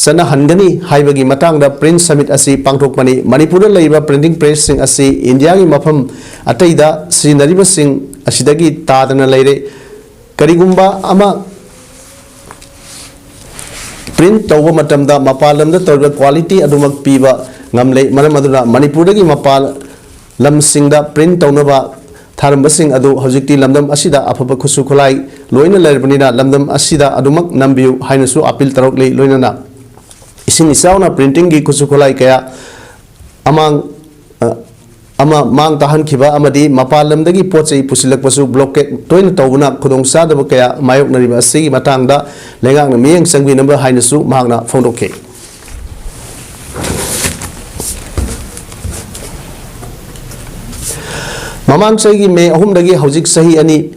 ꯆꯠꯅꯍꯟꯒꯅꯤ ꯍꯥꯏꯕꯒꯤ ꯃꯇꯥꯡꯗ Print Summit ꯑꯁꯤ ꯄꯥꯡꯊꯣꯛꯄꯅꯤ꯫ ꯃꯅꯤꯄꯨꯔꯗ ꯂꯩꯔꯤꯕ printing pressꯁꯤꯡ ꯑꯁꯤ ꯏꯟꯗꯤꯌꯥꯒꯤ ꯃꯐꯝ ꯑꯇꯩꯗ ꯁꯤꯖꯤꯟꯅꯔꯤꯕꯁꯤꯡ ꯑꯁꯤꯗꯒꯤ ꯇꯥꯗꯅ ꯂꯩꯔꯦ꯫ ꯀꯔꯤꯒꯨꯝꯕ ꯑꯃ print ꯇꯧꯕ ꯃꯇꯝꯗ ꯃꯄꯥꯟ ꯂꯝꯗ ꯇꯧꯔꯤꯕ quality ꯑꯗꯨꯃꯛ ꯄꯤꯕ ꯉꯝꯂꯦ꯫ ꯃꯔꯝ ꯑꯗꯨꯅ ꯃꯅꯤꯄꯨꯔꯗꯒꯤ ꯃꯄꯥꯟ ꯂꯝꯁꯤꯡꯗ print ꯇꯧꯅꯕ ꯊꯥꯔꯝꯕꯁꯤꯡ ꯑꯗꯨ ꯍꯧꯖꯤꯛꯇꯤ ꯂꯝꯗꯝ ꯑꯁꯤꯗ ꯑꯐꯕ ꯈꯨꯠꯁꯨ ꯈꯨꯠꯂꯥꯏ ꯂꯣꯏꯅ ꯂꯩꯔꯕꯅꯤꯅ ꯂꯝꯗꯝ ꯑꯁꯤꯗ ꯑꯗꯨꯃꯛ ꯅꯝꯕꯤꯌꯨ ꯍꯥꯏꯅꯁꯨ appeal ꯇꯧꯔꯛꯂꯤ꯫ ꯂꯣꯏꯅꯅ ꯏꯁꯤꯡ ꯏꯆꯥꯎꯅ printingꯒꯤ ꯈꯨꯠꯁꯨ ꯈꯨꯠꯂꯥꯏ ꯀꯌꯥ ꯑꯃꯥꯡ, ꯑ, ꯑꯃ ꯃꯥꯡ ꯇꯥꯍꯟꯈꯤꯕ ꯑꯃꯗꯤ ꯃꯄꯥꯟ ꯂꯝꯗꯒꯤ ꯄꯣꯠ ꯆꯩ ꯄꯨꯁꯤꯜꯂꯛꯄꯁꯨ blockade ꯇꯣꯏꯅ ꯇꯧꯕꯅ ꯈꯨꯗꯣꯡꯆꯥꯗꯕ ꯀꯌꯥ ꯃꯥꯌꯣꯛꯅꯔꯤꯕ ꯑꯁꯤꯒꯤ ꯃꯇꯥꯡꯗ ꯂꯩꯉꯥꯛꯅ ꯃꯤꯠꯌꯦꯡ ꯆꯪꯕꯤꯅꯕ ꯍꯥꯏꯅꯁꯨ ꯃꯍꯥꯛꯅ ꯐꯣꯡꯗꯣꯛꯈꯤ꯫ ꯃꯃꯥꯡ ꯆꯍꯤꯒꯤ ꯃꯦ ꯑꯍꯨꯝꯗꯒꯤ ꯍꯧꯖꯤꯛ ꯆꯍꯤ ꯑꯅꯤ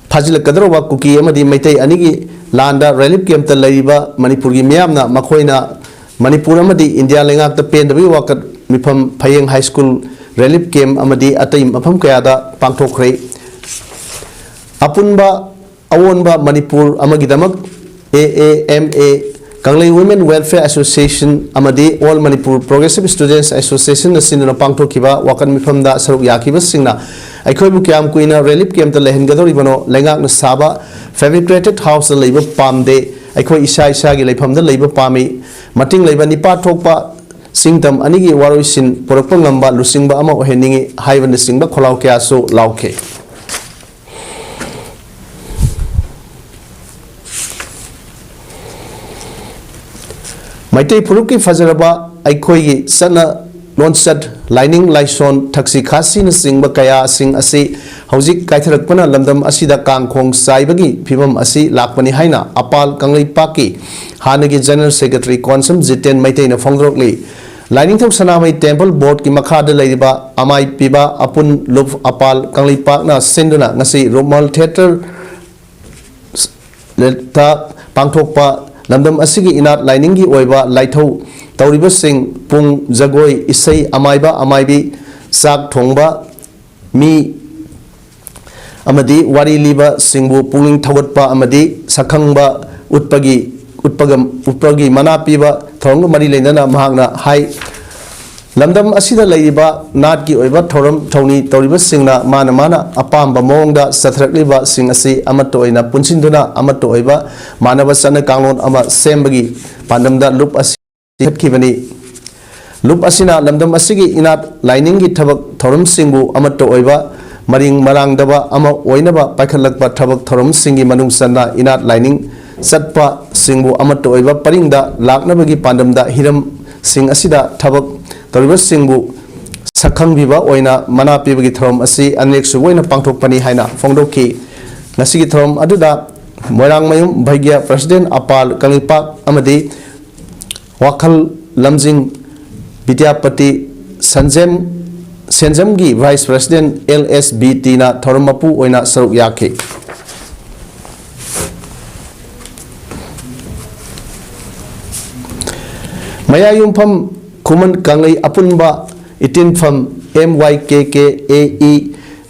ꯐꯥꯖꯤꯜꯂꯛꯀꯗꯧꯔꯕ ꯀꯨꯀꯤ ꯑꯃꯗꯤ ꯃꯩꯇꯩ ꯑꯅꯤꯒꯤ ꯂꯥꯟꯗ relief camp ꯇ ꯂꯩꯔꯤꯕ ꯃꯅꯤꯄꯨꯔꯒꯤ ꯃꯤꯌꯥꯝꯅ ꯃꯈꯣꯏꯅ ꯃꯅꯤꯄꯨꯔ ꯑꯃꯗꯤ ꯏꯟꯗꯤꯌꯥ ꯂꯩꯉꯥꯛꯇ ꯄꯦꯟꯗꯕꯒꯤ ꯋꯥꯀꯠ ꯃꯤꯐꯝ ꯐꯌꯦꯡ ꯍꯥꯏ ꯁ꯭ꯀꯨꯜ relief camp ꯑꯃꯗꯤ ꯑꯇꯩ ꯃꯐꯝ ꯀꯌꯥꯗ ꯄꯥꯡꯊꯣꯛꯈ꯭ꯔꯦ꯫ ꯑꯄꯨꯟꯕ ꯑꯑꯣꯟꯕ ꯃꯅꯤꯄꯨꯔ ꯑꯃꯒꯤꯗꯃꯛ A A M A, ꯀꯪꯂꯩ Women Welfare Association ꯑꯃꯗꯤ All Manipur Progressive Students Association ꯅ ꯁꯤꯟꯗꯨꯅ ꯄꯥꯡꯊꯣꯛꯈꯤꯕ ꯋꯥꯀꯠ ꯃꯤꯐꯝꯗ ꯁꯔꯨꯛ ꯌꯥꯈꯤꯕꯁꯤꯡꯅ ꯑꯩꯈꯣꯏꯕꯨ ꯀꯌꯥꯝ ꯀꯨꯏꯅ relief camp ꯇ ꯂꯩꯍꯟꯒꯗꯧꯔꯤꯕꯅꯣ? ꯂꯩꯉꯥꯛꯅ ꯁꯥꯕ fabricated house ꯇ ꯂꯩꯕ ꯄꯥꯝꯗꯦ꯫ ꯑꯩꯈꯣꯏ ꯏꯁꯥ ꯏꯁꯥꯒꯤ ꯂꯩꯐꯝꯗ ꯂꯩꯕ ꯄꯥꯝꯃꯤ꯫ ꯃꯇꯤꯡ ꯂꯩꯕ ꯅꯤꯄꯥ ꯊꯣꯛꯄ ꯁꯤꯡꯇꯝ ꯑꯅꯤꯒꯤ ꯋꯥꯔꯣꯏꯁꯤꯟ ꯄꯨꯔꯛꯄ ꯉꯝꯕ ꯂꯨꯆꯤꯡꯕ ꯑꯃ ꯑꯣꯏꯍꯟꯅꯤꯡꯏ ꯍꯥꯏꯕꯅꯆꯤꯡꯕ ꯈꯣꯜꯂꯥꯎ ꯀꯌꯥꯁꯨ ꯂꯥꯎꯈꯤ꯫ ꯃꯩꯇꯩ ꯐꯨꯔꯨꯞꯀꯤ ꯐꯖꯔꯕ ꯑꯩꯈꯣꯏꯒꯤ ꯆꯠꯅ ꯂꯣꯟꯆꯠ, ꯂꯥꯏꯅꯤꯡ ꯂꯥꯏꯁꯣꯟ, ꯊꯛꯁꯤ ꯈꯥꯁꯤꯅꯆꯤꯡꯕ ꯀꯌꯥꯁꯤꯡ ꯑꯁꯤ ꯍꯧꯖꯤꯛ ꯀꯥꯏꯊꯔꯛꯄꯅ ꯂꯝꯗꯝ ꯑꯁꯤꯗ ꯀꯥꯡ ꯈꯣꯡ ꯆꯥꯏꯕꯒꯤ ꯐꯤꯕꯝ ꯑꯁꯤ ꯂꯥꯛꯄꯅꯤ ꯍꯥꯏꯅ ꯑꯄꯥꯜ ꯀꯪꯂꯩꯄꯥꯛꯀꯤ ꯍꯥꯟꯅꯒꯤ General Secretary ꯀꯣꯟꯁꯝ ꯖꯤꯇꯦꯟ ꯃꯩꯇꯩꯅ ꯐꯣꯡꯗꯣꯔꯛꯂꯤ꯫ ꯂꯥꯏꯅꯤꯡꯊꯧ ꯁꯅꯥꯃꯍꯤ Temple Board ꯀꯤ ꯃꯈꯥꯗ ꯂꯩꯔꯤꯕ ꯑꯃꯥꯏ ꯄꯤꯕ ꯑꯄꯨꯟ ꯂꯨꯞ ꯑꯄꯥꯜ ꯀꯪꯂꯩꯄꯥꯛꯅ ꯁꯤꯟꯗꯨꯅ ꯉꯁꯤ ꯔꯨꯃꯥꯜ Theatre ꯇ ꯄꯥꯡꯊꯣꯛꯄ ꯂꯝꯗꯝ ꯑꯁꯤꯒꯤ ꯏꯅꯥꯠ ꯂꯥꯏꯅꯤꯡꯒꯤ ꯑꯣꯏꯕ ꯂꯥꯏꯊꯧ ꯇꯧꯔꯤꯕꯁꯤꯡ ꯄꯨꯡ, ꯖꯒꯣꯏ, ꯏꯁꯩ, ꯑꯃꯥꯏꯕ ꯑꯃꯥꯏꯕꯤ, ꯆꯥꯛ ꯊꯣꯡꯕ, ꯃꯤ ꯑꯃꯗꯤ ꯋꯥꯔꯤ ꯂꯤꯕꯁꯤꯡꯕꯨ ꯄꯨꯛꯅꯤꯡ ꯊꯧꯒꯠꯄ ꯑꯃꯗꯤ ꯁꯛꯈꯪꯕ ꯎꯠꯄꯒꯤ, ꯎꯠꯄꯒ, ꯎꯠꯄꯒꯤ ꯃꯅꯥ ꯄꯤꯕ ꯊꯧꯔꯝꯒ ꯃꯔꯤ ꯂꯩꯅꯅ ꯃꯍꯥꯛꯅ ꯍꯥꯏ, ꯂꯝꯗꯝ ꯑꯁꯤꯗ ꯂꯩꯔꯤꯕ ꯅꯥꯠꯀꯤ ꯑꯣꯏꯕ ꯊꯧꯔꯝ ꯊꯧꯅꯤ ꯇꯧꯔꯤꯕꯁꯤꯡꯅ ꯃꯥꯅ ꯃꯥꯅ ꯑꯄꯥꯝꯕ ꯃꯑꯣꯡꯗ ꯆꯠꯊꯔꯛꯂꯤꯕꯁꯤꯡ ꯑꯁꯤ ꯑꯃꯠꯇ ꯑꯣꯏꯅ ꯄꯨꯟꯁꯤꯟꯗꯨꯅ ꯑꯃꯠꯇ ꯑꯣꯏꯕ ꯃꯥꯟꯅꯕ ꯆꯠꯅ ꯀꯥꯡꯂꯣꯟ ꯑꯃ ꯁꯦꯝꯕꯒꯤ ꯄꯥꯟꯗꯝꯗ ꯂꯨꯞ ꯑꯁꯤ ꯂꯤꯡꯈꯠꯈꯤꯕꯅꯤ꯫ ꯂꯨꯞ ꯑꯁꯤꯅ ꯂꯝꯗꯝ ꯑꯁꯤꯒꯤ ꯏꯅꯥꯠ ꯂꯥꯏꯅꯤꯡꯒꯤ ꯊꯕꯛ ꯊꯧꯔꯝꯁꯤꯡꯕꯨ ꯑꯃꯠꯇ ꯑꯣꯏꯕ, ꯃꯔꯤꯡ ꯃꯔꯥꯡꯗꯕ ꯑꯃ ꯑꯣꯏꯅꯕ ꯄꯥꯏꯈꯠꯂꯛꯄ ꯊꯕꯛ ꯊꯧꯔꯝꯁꯤꯡꯒꯤ ꯃꯅꯨꯡ ꯆꯟꯅ ꯏꯅꯥꯠ ꯂꯥꯏꯅꯤꯡ ꯆꯠꯄꯁꯤꯡꯕꯨ ꯑꯃꯠꯇ ꯑꯣꯏꯕ ꯄꯔꯤꯡꯗ ꯂꯥꯛꯅꯕꯒꯤ ꯄꯥꯟꯗꯝꯗ ꯍꯤꯔꯝꯁꯤꯡ ꯑꯁꯤꯗ ꯊꯕꯛ ꯇꯧꯔꯤꯕꯁꯤꯡꯕꯨ ꯁꯛꯈꯪꯕꯤꯕ ꯑꯣꯏꯅ ꯃꯅꯥ ꯄꯤꯕꯒꯤ ꯊꯧꯔꯝ ꯑꯁꯤ ꯑꯅꯤꯔꯛꯁꯨꯕ ꯑꯣꯏꯅ ꯄꯥꯡꯊꯣꯛꯄꯅꯤ ꯍꯥꯏꯅ ꯐꯣꯡꯗꯣꯛꯈꯤ꯫ ꯉꯁꯤꯒꯤ ꯊꯧꯔꯝ ꯑꯗꯨꯗ ꯃꯣꯏꯔꯥꯡꯃꯌꯨꯝ ꯚꯩꯒ꯭ꯌ President ꯑꯄꯥꯜ ꯀꯪꯂꯩꯄꯥꯛ ꯑꯃꯗꯤ ꯋꯥꯈꯜ ꯂꯝꯖꯤꯡ Bidyapati ꯁꯟꯖꯦꯝ ꯁꯦꯟꯖꯝꯒꯤ Vice President L S B T ꯅ ꯊꯧꯔꯝ ꯃꯄꯨ ꯑꯣꯏꯅ ꯁꯔꯨꯛ ꯌꯥꯈꯤ꯫ ꯃꯌꯥꯏ ꯌꯨꯝꯐꯝ ꯈꯨꯃꯟ ꯀꯪꯂꯩ ꯑꯄꯨꯟꯕ ꯏꯇꯤꯟꯐꯝ M Y K K A E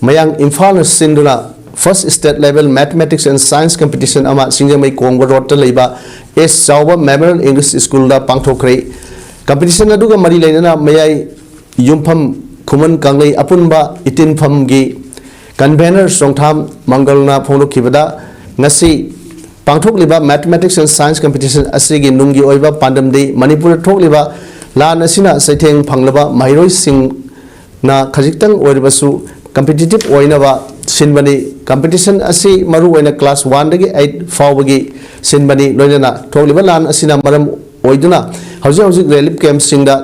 ꯃꯌꯥꯡ ꯏꯝꯐꯥꯜꯅ ꯁꯤꯟꯗꯨꯅ First State Level Mathematics and Science Competition ꯑꯃ ꯁꯤꯡꯖꯃꯩ ꯀꯣꯡꯕ ꯔꯣꯗꯇ ꯂꯩꯕ S ꯆꯥꯎꯕ Memorial English School ꯗ ꯄꯥꯡꯊꯣꯛꯈ꯭ꯔꯦ꯫ Competition ꯑꯗꯨꯒ ꯃꯔꯤ ꯂꯩꯅꯅ ꯃꯌꯥꯏ ꯌꯨꯝꯐꯝ ꯈꯨꯃꯟ ꯀꯪꯂꯩ ꯑꯄꯨꯟꯕ ꯏꯇꯤꯟꯐꯝꯒꯤ convener ꯆꯣꯡꯊꯥꯝ ꯃꯪꯒꯜꯅ ꯐꯣꯡꯗꯣꯛꯈꯤꯕꯗ, ꯉꯁꯤ ꯄꯥꯡꯊꯣꯛꯂꯤꯕ Mathematics and Science Competition ꯑꯁꯤꯒꯤ ꯅꯨꯡꯒꯤ ꯑꯣꯏꯕ ꯄꯥꯟꯗꯝꯗꯤ ꯃꯅꯤꯄꯨꯔꯗ ꯊꯣꯛꯂꯤꯕ ꯂꯥꯟ ꯑꯁꯤꯅ ꯆꯩꯊꯦꯡ ꯐꯪꯂꯕ ꯃꯍꯩꯔꯣꯏꯁꯤꯡꯅ ꯈꯖꯤꯛꯇꯪ ꯑꯣꯏꯔꯕꯁꯨ competitive ꯑꯣꯏꯅꯕ ꯁꯤꯟꯕꯅꯤ꯫ Competition ꯑꯁꯤ ꯃꯔꯨꯑꯣꯏꯅ class one ꯗꯒꯤ eight ꯐꯥꯎꯕꯒꯤ ꯁꯤꯟꯕꯅꯤ꯫ ꯂꯣꯏꯅꯅ ꯊꯣꯛꯂꯤꯕ ꯂꯥꯟ ꯑꯁꯤꯅ ꯃꯔꯝ ꯑꯣꯏꯗꯨꯅ ꯍꯧꯖꯤꯛ ꯍꯧꯖꯤꯛ relief camp ꯁꯤꯡꯗ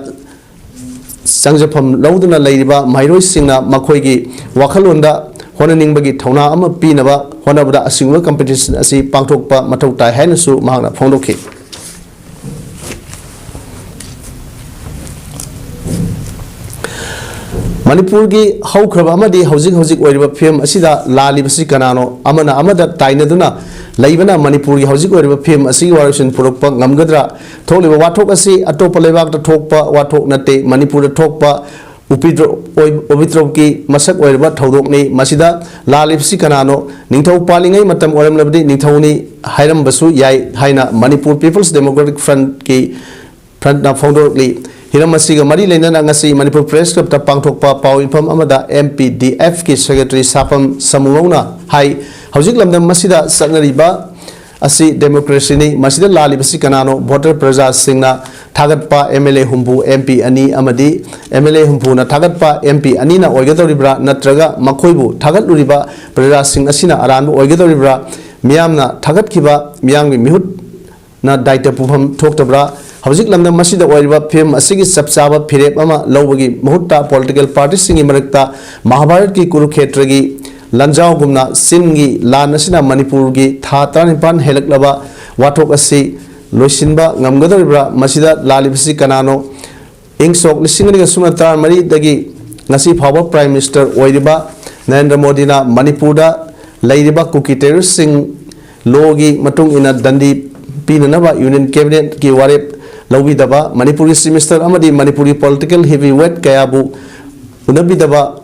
ꯆꯪꯖꯐꯝ ꯂꯧꯗꯨꯅ ꯂꯩꯔꯤꯕ ꯃꯍꯩꯔꯣꯏꯁꯤꯡꯅ ꯃꯈꯣꯏꯒꯤ ꯋꯥꯈꯜꯂꯣꯟꯗ ꯍꯣꯠꯅꯅꯤꯡꯕꯒꯤ ꯊꯧꯅꯥ ꯑꯃ ꯄꯤꯅꯕ ꯍꯣꯠꯅꯕꯗ ꯑꯁꯤꯒꯨꯝꯕ competition ꯑꯁꯤ ꯄꯥꯡꯊꯣꯛꯄ ꯃꯊꯧ ꯇꯥꯏ ꯍꯥꯏꯅꯁꯨ ꯃꯍꯥꯛꯅ ꯐꯣꯡꯗꯣꯛꯈꯤ꯫ ꯃꯅꯤꯄꯨꯔꯒꯤ ꯍꯧꯈ꯭ꯔꯕ ꯑꯃꯗꯤ ꯍꯧꯖꯤꯛ ꯍꯧꯖꯤꯛ ꯑꯣꯏꯔꯤꯕ ꯐꯤꯕꯝ ꯑꯁꯤꯗ ꯂꯥꯜꯂꯤꯕꯁꯤ ꯀꯅꯥꯅꯣ? ꯑꯃꯅ ꯑꯃꯗ ꯇꯥꯏꯅꯗꯨꯅ ꯂꯩꯕꯅ ꯃꯅꯤꯄꯨꯔꯒꯤ ꯍꯧꯖꯤꯛ ꯑꯣꯏꯔꯤꯕ ꯐꯤꯕꯝ ꯑꯁꯤꯒꯤ ꯋꯥꯔꯣꯏꯁꯤꯟ ꯄꯨꯔꯛꯄ ꯉꯝꯒꯗ꯭ꯔꯥ? ꯊꯣꯛꯂꯤꯕ ꯋꯥꯊꯣꯛ ꯑꯁꯤ ꯑꯇꯣꯞꯄ ꯂꯩꯕꯥꯛꯇ ꯊꯣꯛꯄ ꯋꯥꯊꯣꯛ ꯅꯠꯇꯦ, ꯃꯅꯤꯄꯨꯔꯗ ꯊꯣꯛꯄ ꯎꯄꯤꯗ꯭ꯔꯣ-, ꯑꯣꯏ-, ꯎꯄꯤꯗ꯭ꯔꯣꯞꯀꯤ ꯃꯁꯛ ꯑꯣꯏꯔꯕ ꯊꯧꯗꯣꯛꯅꯤ꯫ ꯃꯁꯤꯗ ꯂꯥꯜꯂꯤꯕꯁꯤ ꯀꯅꯥꯅꯣ? ꯅꯤꯡꯊꯧ ꯄꯥꯜꯂꯤꯉꯩ ꯃꯇꯝ ꯑꯣꯏꯔꯝꯂꯕꯗꯤ ꯅꯤꯡꯊꯧꯅꯤ ꯍꯥꯏꯔꯝꯕꯁꯨ ꯌꯥꯏ ꯍꯥꯏꯅ Manipur People's Democratic Front ꯀꯤ, Front ꯅ ꯐꯣꯡꯗꯣꯔꯛꯂꯤ꯫ ꯍꯤꯔꯝ ꯑꯁꯤꯒ ꯃꯔꯤ ꯂꯩꯅꯅ ꯉꯁꯤ Manipur Press Club ꯇ ꯄꯥꯡꯊꯣꯛꯄ ꯄꯥꯎ ꯏꯐꯝ ꯑꯃꯗ M P D F ꯀꯤ Secretary ꯁꯥꯄꯝ ꯁꯃꯨꯉꯧꯅ ꯍꯥꯏ, ꯍꯧꯖꯤꯛ ꯂꯝꯗꯝ ꯑꯁꯤꯗ ꯆꯠꯅꯔꯤꯕ ꯑꯁꯤ democracy ꯅꯤ꯫ ꯃꯁꯤꯗ ꯂꯥꯜꯂꯤꯕꯁꯤ ꯀꯅꯥꯅꯣ? Voter ꯄ꯭ꯔꯖꯥꯁꯤꯡꯅ ꯊꯥꯒꯠꯄ M L A ꯍꯨꯝꯐꯨ, M P ꯑꯅꯤ ꯑꯃꯗꯤ M L A ꯍꯨꯝꯐꯨꯅ ꯊꯥꯒꯠꯄ M P ꯑꯅꯤꯅ ꯑꯣꯏꯒꯗꯧꯔꯤꯕ꯭ꯔꯥ? ꯅꯠꯇ꯭ꯔꯒ ꯃꯈꯣꯏꯕꯨ ꯊꯥꯒꯠꯂꯨꯔꯤꯕ ꯄ꯭ꯔꯖꯥꯁꯤꯡ ꯑꯁꯤꯅ ꯑꯔꯥꯟꯕ ꯑꯣꯏꯒꯗꯧꯔꯤꯕ꯭ꯔꯥ? ꯃꯤꯌꯥꯝꯅ ꯊꯥꯒꯠꯈꯤꯕ ꯃꯤꯌꯥꯝꯒꯤ ꯃꯤꯍꯨꯠꯅ ꯗꯥꯏꯇ ꯄꯨꯐꯝ ꯊꯣꯛꯇꯕ꯭ꯔꯥ? ꯍꯧꯖꯤꯛ ꯂꯝꯗꯝ ꯑꯁꯤꯗ ꯑꯣꯏꯔꯤꯕ ꯐꯤꯕꯝ ꯑꯁꯤꯒꯤ ꯆꯞ ꯆꯥꯕ ꯐꯤꯔꯦꯞ ꯑꯃ ꯂꯧꯕꯒꯤ ꯃꯍꯨꯠꯇ political party ꯁꯤꯡꯒꯤ ꯃꯔꯛꯇ ꯃꯍꯥꯚꯥꯔꯠꯀꯤ ꯀꯨꯔꯨꯈꯦꯇ꯭ꯔꯒꯤ ꯂꯥꯟꯖꯥꯎꯒꯨꯝꯅ ꯆꯤꯟꯒꯤ ꯂꯥꯟ ꯑꯁꯤꯅ ꯃꯅꯤꯄꯨꯔꯒꯤ ꯊꯥ ꯇꯔꯥꯅꯤꯄꯥꯟ ꯍꯦꯜꯂꯛꯂꯕ ꯋꯥꯊꯣꯛ ꯑꯁꯤ ꯂꯣꯏꯁꯤꯟꯕ ꯉꯝꯒꯗꯧꯔꯤꯕ꯭ꯔꯥ? ꯃꯁꯤꯗ ꯂꯥꯜꯂꯤꯕꯁꯤ ꯀꯅꯥꯅꯣ? ꯏꯪ ꯁꯣꯛ ꯂꯤꯁꯤꯡ ꯑꯅꯤꯒ ꯁꯨꯞꯅ ꯇꯔꯥꯃꯔꯤꯗꯒꯤ ꯉꯁꯤ ꯐꯥꯎꯕ Prime Minister ꯑꯣꯏꯔꯤꯕ ꯅꯔꯦꯟꯗ꯭ꯔ ꯃꯣꯗꯤꯅ ꯃꯅꯤꯄꯨꯔꯗ ꯂꯩꯔꯤꯕ ꯀꯨꯀꯤ terroristꯁꯤꯡ lawꯒꯤ ꯃꯇꯨꯡ ꯏꯟꯅ ꯗꯟꯗꯤ ꯄꯤꯅꯅꯕ Union Cabinetꯀꯤ ꯋꯥꯔꯦꯞ ꯂꯧꯕꯤꯗꯕ, ꯃꯅꯤꯄꯨꯔꯒꯤ Chief Minister ꯑꯃꯗꯤ ꯃꯅꯤꯄꯨꯔꯒꯤ political heavyweight ꯀꯌꯥꯕꯨ ꯎꯅꯕꯤꯗꯕ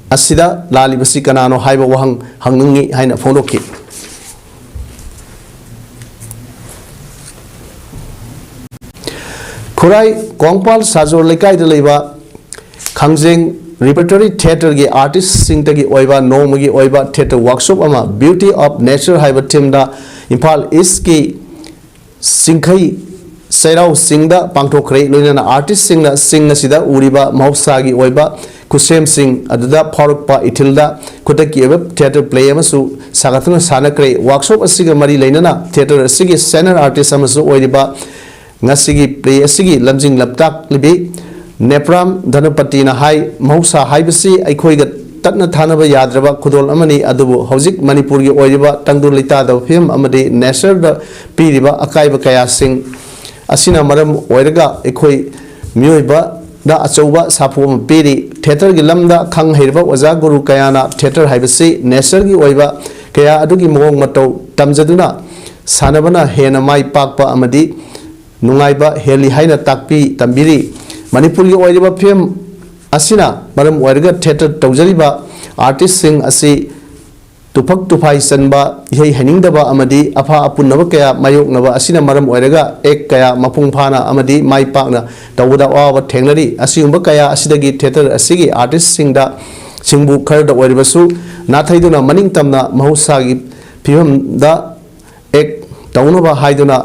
ꯑꯁꯤꯗ ꯂꯥꯜꯂꯤꯕꯁꯤ ꯀꯅꯥꯅꯣ ꯍꯥꯏꯕ ꯋꯥꯍꯪ ꯍꯪꯅꯤꯡꯏ ꯍꯥꯏꯅ ꯐꯣꯡꯗꯣꯛꯈꯤ꯫ ꯈꯨꯔꯥꯏ ꯀꯣꯡꯄꯥꯜ ꯁꯥꯖꯣꯔ ꯂꯩꯀꯥꯏꯗ ꯂꯩꯕ ꯈꯥꯡꯖꯦꯡ Repertory Theatreꯒꯤ artistꯁꯤꯡꯇꯒꯤ ꯑꯣꯏꯕ ꯅꯣꯡꯃꯒꯤ ꯑꯣꯏꯕ theatre workshop ꯑꯃ Beauty of Nature ꯍꯥꯏꯕ themeꯗ ꯏꯝꯐꯥꯜ Eastꯀꯤ ꯆꯤꯡꯈꯩ ꯆꯩꯔꯥꯎ ꯆꯤꯡꯗ ꯄꯥꯡꯊꯣꯛꯈ꯭ꯔꯦ꯫ ꯂꯣꯏꯅꯅ artistꯁꯤꯡꯅ ꯆꯤꯡ ꯑꯁꯤꯗ ꯎꯔꯤꯕ ꯃꯍꯧꯁꯥꯒꯤ ꯑꯣꯏꯕ ꯈꯨꯠꯁꯦꯝꯁꯤꯡ ꯑꯗꯨꯗ ꯐꯥꯎꯔꯛꯄ ꯏꯊꯤꯜꯗ ꯈꯨꯗꯛꯀꯤ ꯑꯣꯏꯕ theatre play ꯑꯃꯁꯨ ꯁꯥꯒꯠꯇꯨꯅ ꯁꯥꯟꯅꯈ꯭ꯔꯦ꯫ Workshop ꯑꯁꯤꯒ ꯃꯔꯤ ꯂꯩꯅꯅ theatre ꯑꯁꯤꯒꯤ senior artist ꯑꯃꯁꯨ ꯑꯣꯏꯔꯤꯕ ꯉꯁꯤꯒꯤ play ꯑꯁꯤꯒꯤ ꯂꯝꯖꯤꯡ ꯂꯝꯇꯥꯛꯂꯤꯕꯤ ꯅꯦꯄ꯭ꯔꯥꯝ ꯙꯅꯄꯇꯤꯅ ꯍꯥꯏ, ꯃꯍꯧꯁꯥ ꯍꯥꯏꯕꯁꯤ ꯑꯩꯈꯣꯏꯒ ꯇꯠꯅ ꯊꯥꯅꯕ ꯌꯥꯗ꯭ꯔꯕ ꯈꯨꯗꯣꯜ ꯑꯃꯅꯤ, ꯑꯗꯨꯕꯨ ꯍꯧꯖꯤꯛ ꯃꯅꯤꯄꯨꯔꯒꯤ ꯑꯣꯏꯔꯤꯕ ꯇꯪꯗꯨ ꯂꯩꯇꯥꯗꯕ ꯐꯤꯕꯝ ꯑꯃꯗꯤ natureꯗ ꯄꯤꯔꯤꯕ ꯑꯀꯥꯏꯕ ꯀꯌꯥꯁꯤꯡ ꯑꯁꯤꯅ ꯃꯔꯝ ꯑꯣꯏꯔꯒ ꯑꯩꯈꯣꯏ ꯃꯤꯑꯣꯏꯕꯗ ꯑꯆꯧꯕ ꯁꯥꯐꯨ ꯑꯃ ꯄꯤꯔꯤ꯫ Theatreꯒꯤ ꯂꯝꯗ ꯈꯪ ꯍꯩꯔꯕ ꯑꯣꯖꯥ ꯒꯨꯔꯨ ꯀꯌꯥꯅ theatre ꯍꯥꯏꯕꯁꯤ natureꯒꯤ ꯑꯣꯏꯕ ꯀꯌꯥ ꯑꯗꯨꯒꯤ ꯃꯑꯣꯡ ꯃꯇꯧ ꯇꯝꯖꯗꯨꯅ ꯁꯥꯟꯅꯕꯅ ꯍꯦꯟꯅ ꯃꯥꯏ ꯄꯥꯛꯄ ꯑꯃꯗꯤ ꯅꯨꯡꯉꯥꯏꯕ ꯍꯦꯜꯂꯤ ꯍꯥꯏꯅ ꯇꯥꯛꯄꯤ ꯇꯝꯕꯤꯔꯤ꯫ ꯃꯅꯤꯄꯨꯔꯒꯤ ꯑꯣꯏꯔꯤꯕ ꯐꯤꯕꯝ ꯑꯁꯤꯅ ꯃꯔꯝ ꯑꯣꯏꯔꯒ theatre ꯇꯧꯖꯔꯤꯕ artistꯁꯤꯡ ꯑꯁꯤ ꯇꯨꯐꯛ ꯇꯨꯐꯥꯏ ꯆꯟꯕ, ꯏꯍꯩ ꯍꯩꯅꯤꯡꯗꯕ ꯑꯃꯗꯤ ꯑꯐ ꯑꯄꯨꯟꯅꯕ ꯀꯌꯥ ꯃꯥꯌꯣꯛꯅꯕ ꯑꯁꯤꯅ ꯃꯔꯝ ꯑꯣꯏꯔꯒ act ꯀꯌꯥ ꯃꯄꯨꯡ ꯐꯥꯅ ꯑꯃꯗꯤ ꯃꯥꯏ ꯄꯥꯛꯅ ꯇꯧꯕꯗ ꯑꯋꯥꯕ ꯊꯦꯡꯅꯔꯤ꯫ ꯑꯁꯤꯒꯨꯝꯕ ꯀꯌꯥ ꯑꯁꯤꯗꯒꯤ theatre ꯑꯁꯤꯒꯤ artistꯁꯤꯡꯗ, ꯁꯤꯡꯕꯨ ꯈꯔꯗ ꯑꯣꯏꯔꯕꯁꯨ ꯅꯥꯊꯩꯗꯨꯅ ꯃꯅꯤꯡ ꯇꯝꯅ ꯃꯍꯧꯁꯥꯒꯤ ꯐꯤꯕꯝꯗ act ꯇꯧꯅꯕ ꯍꯥꯏꯗꯨꯅ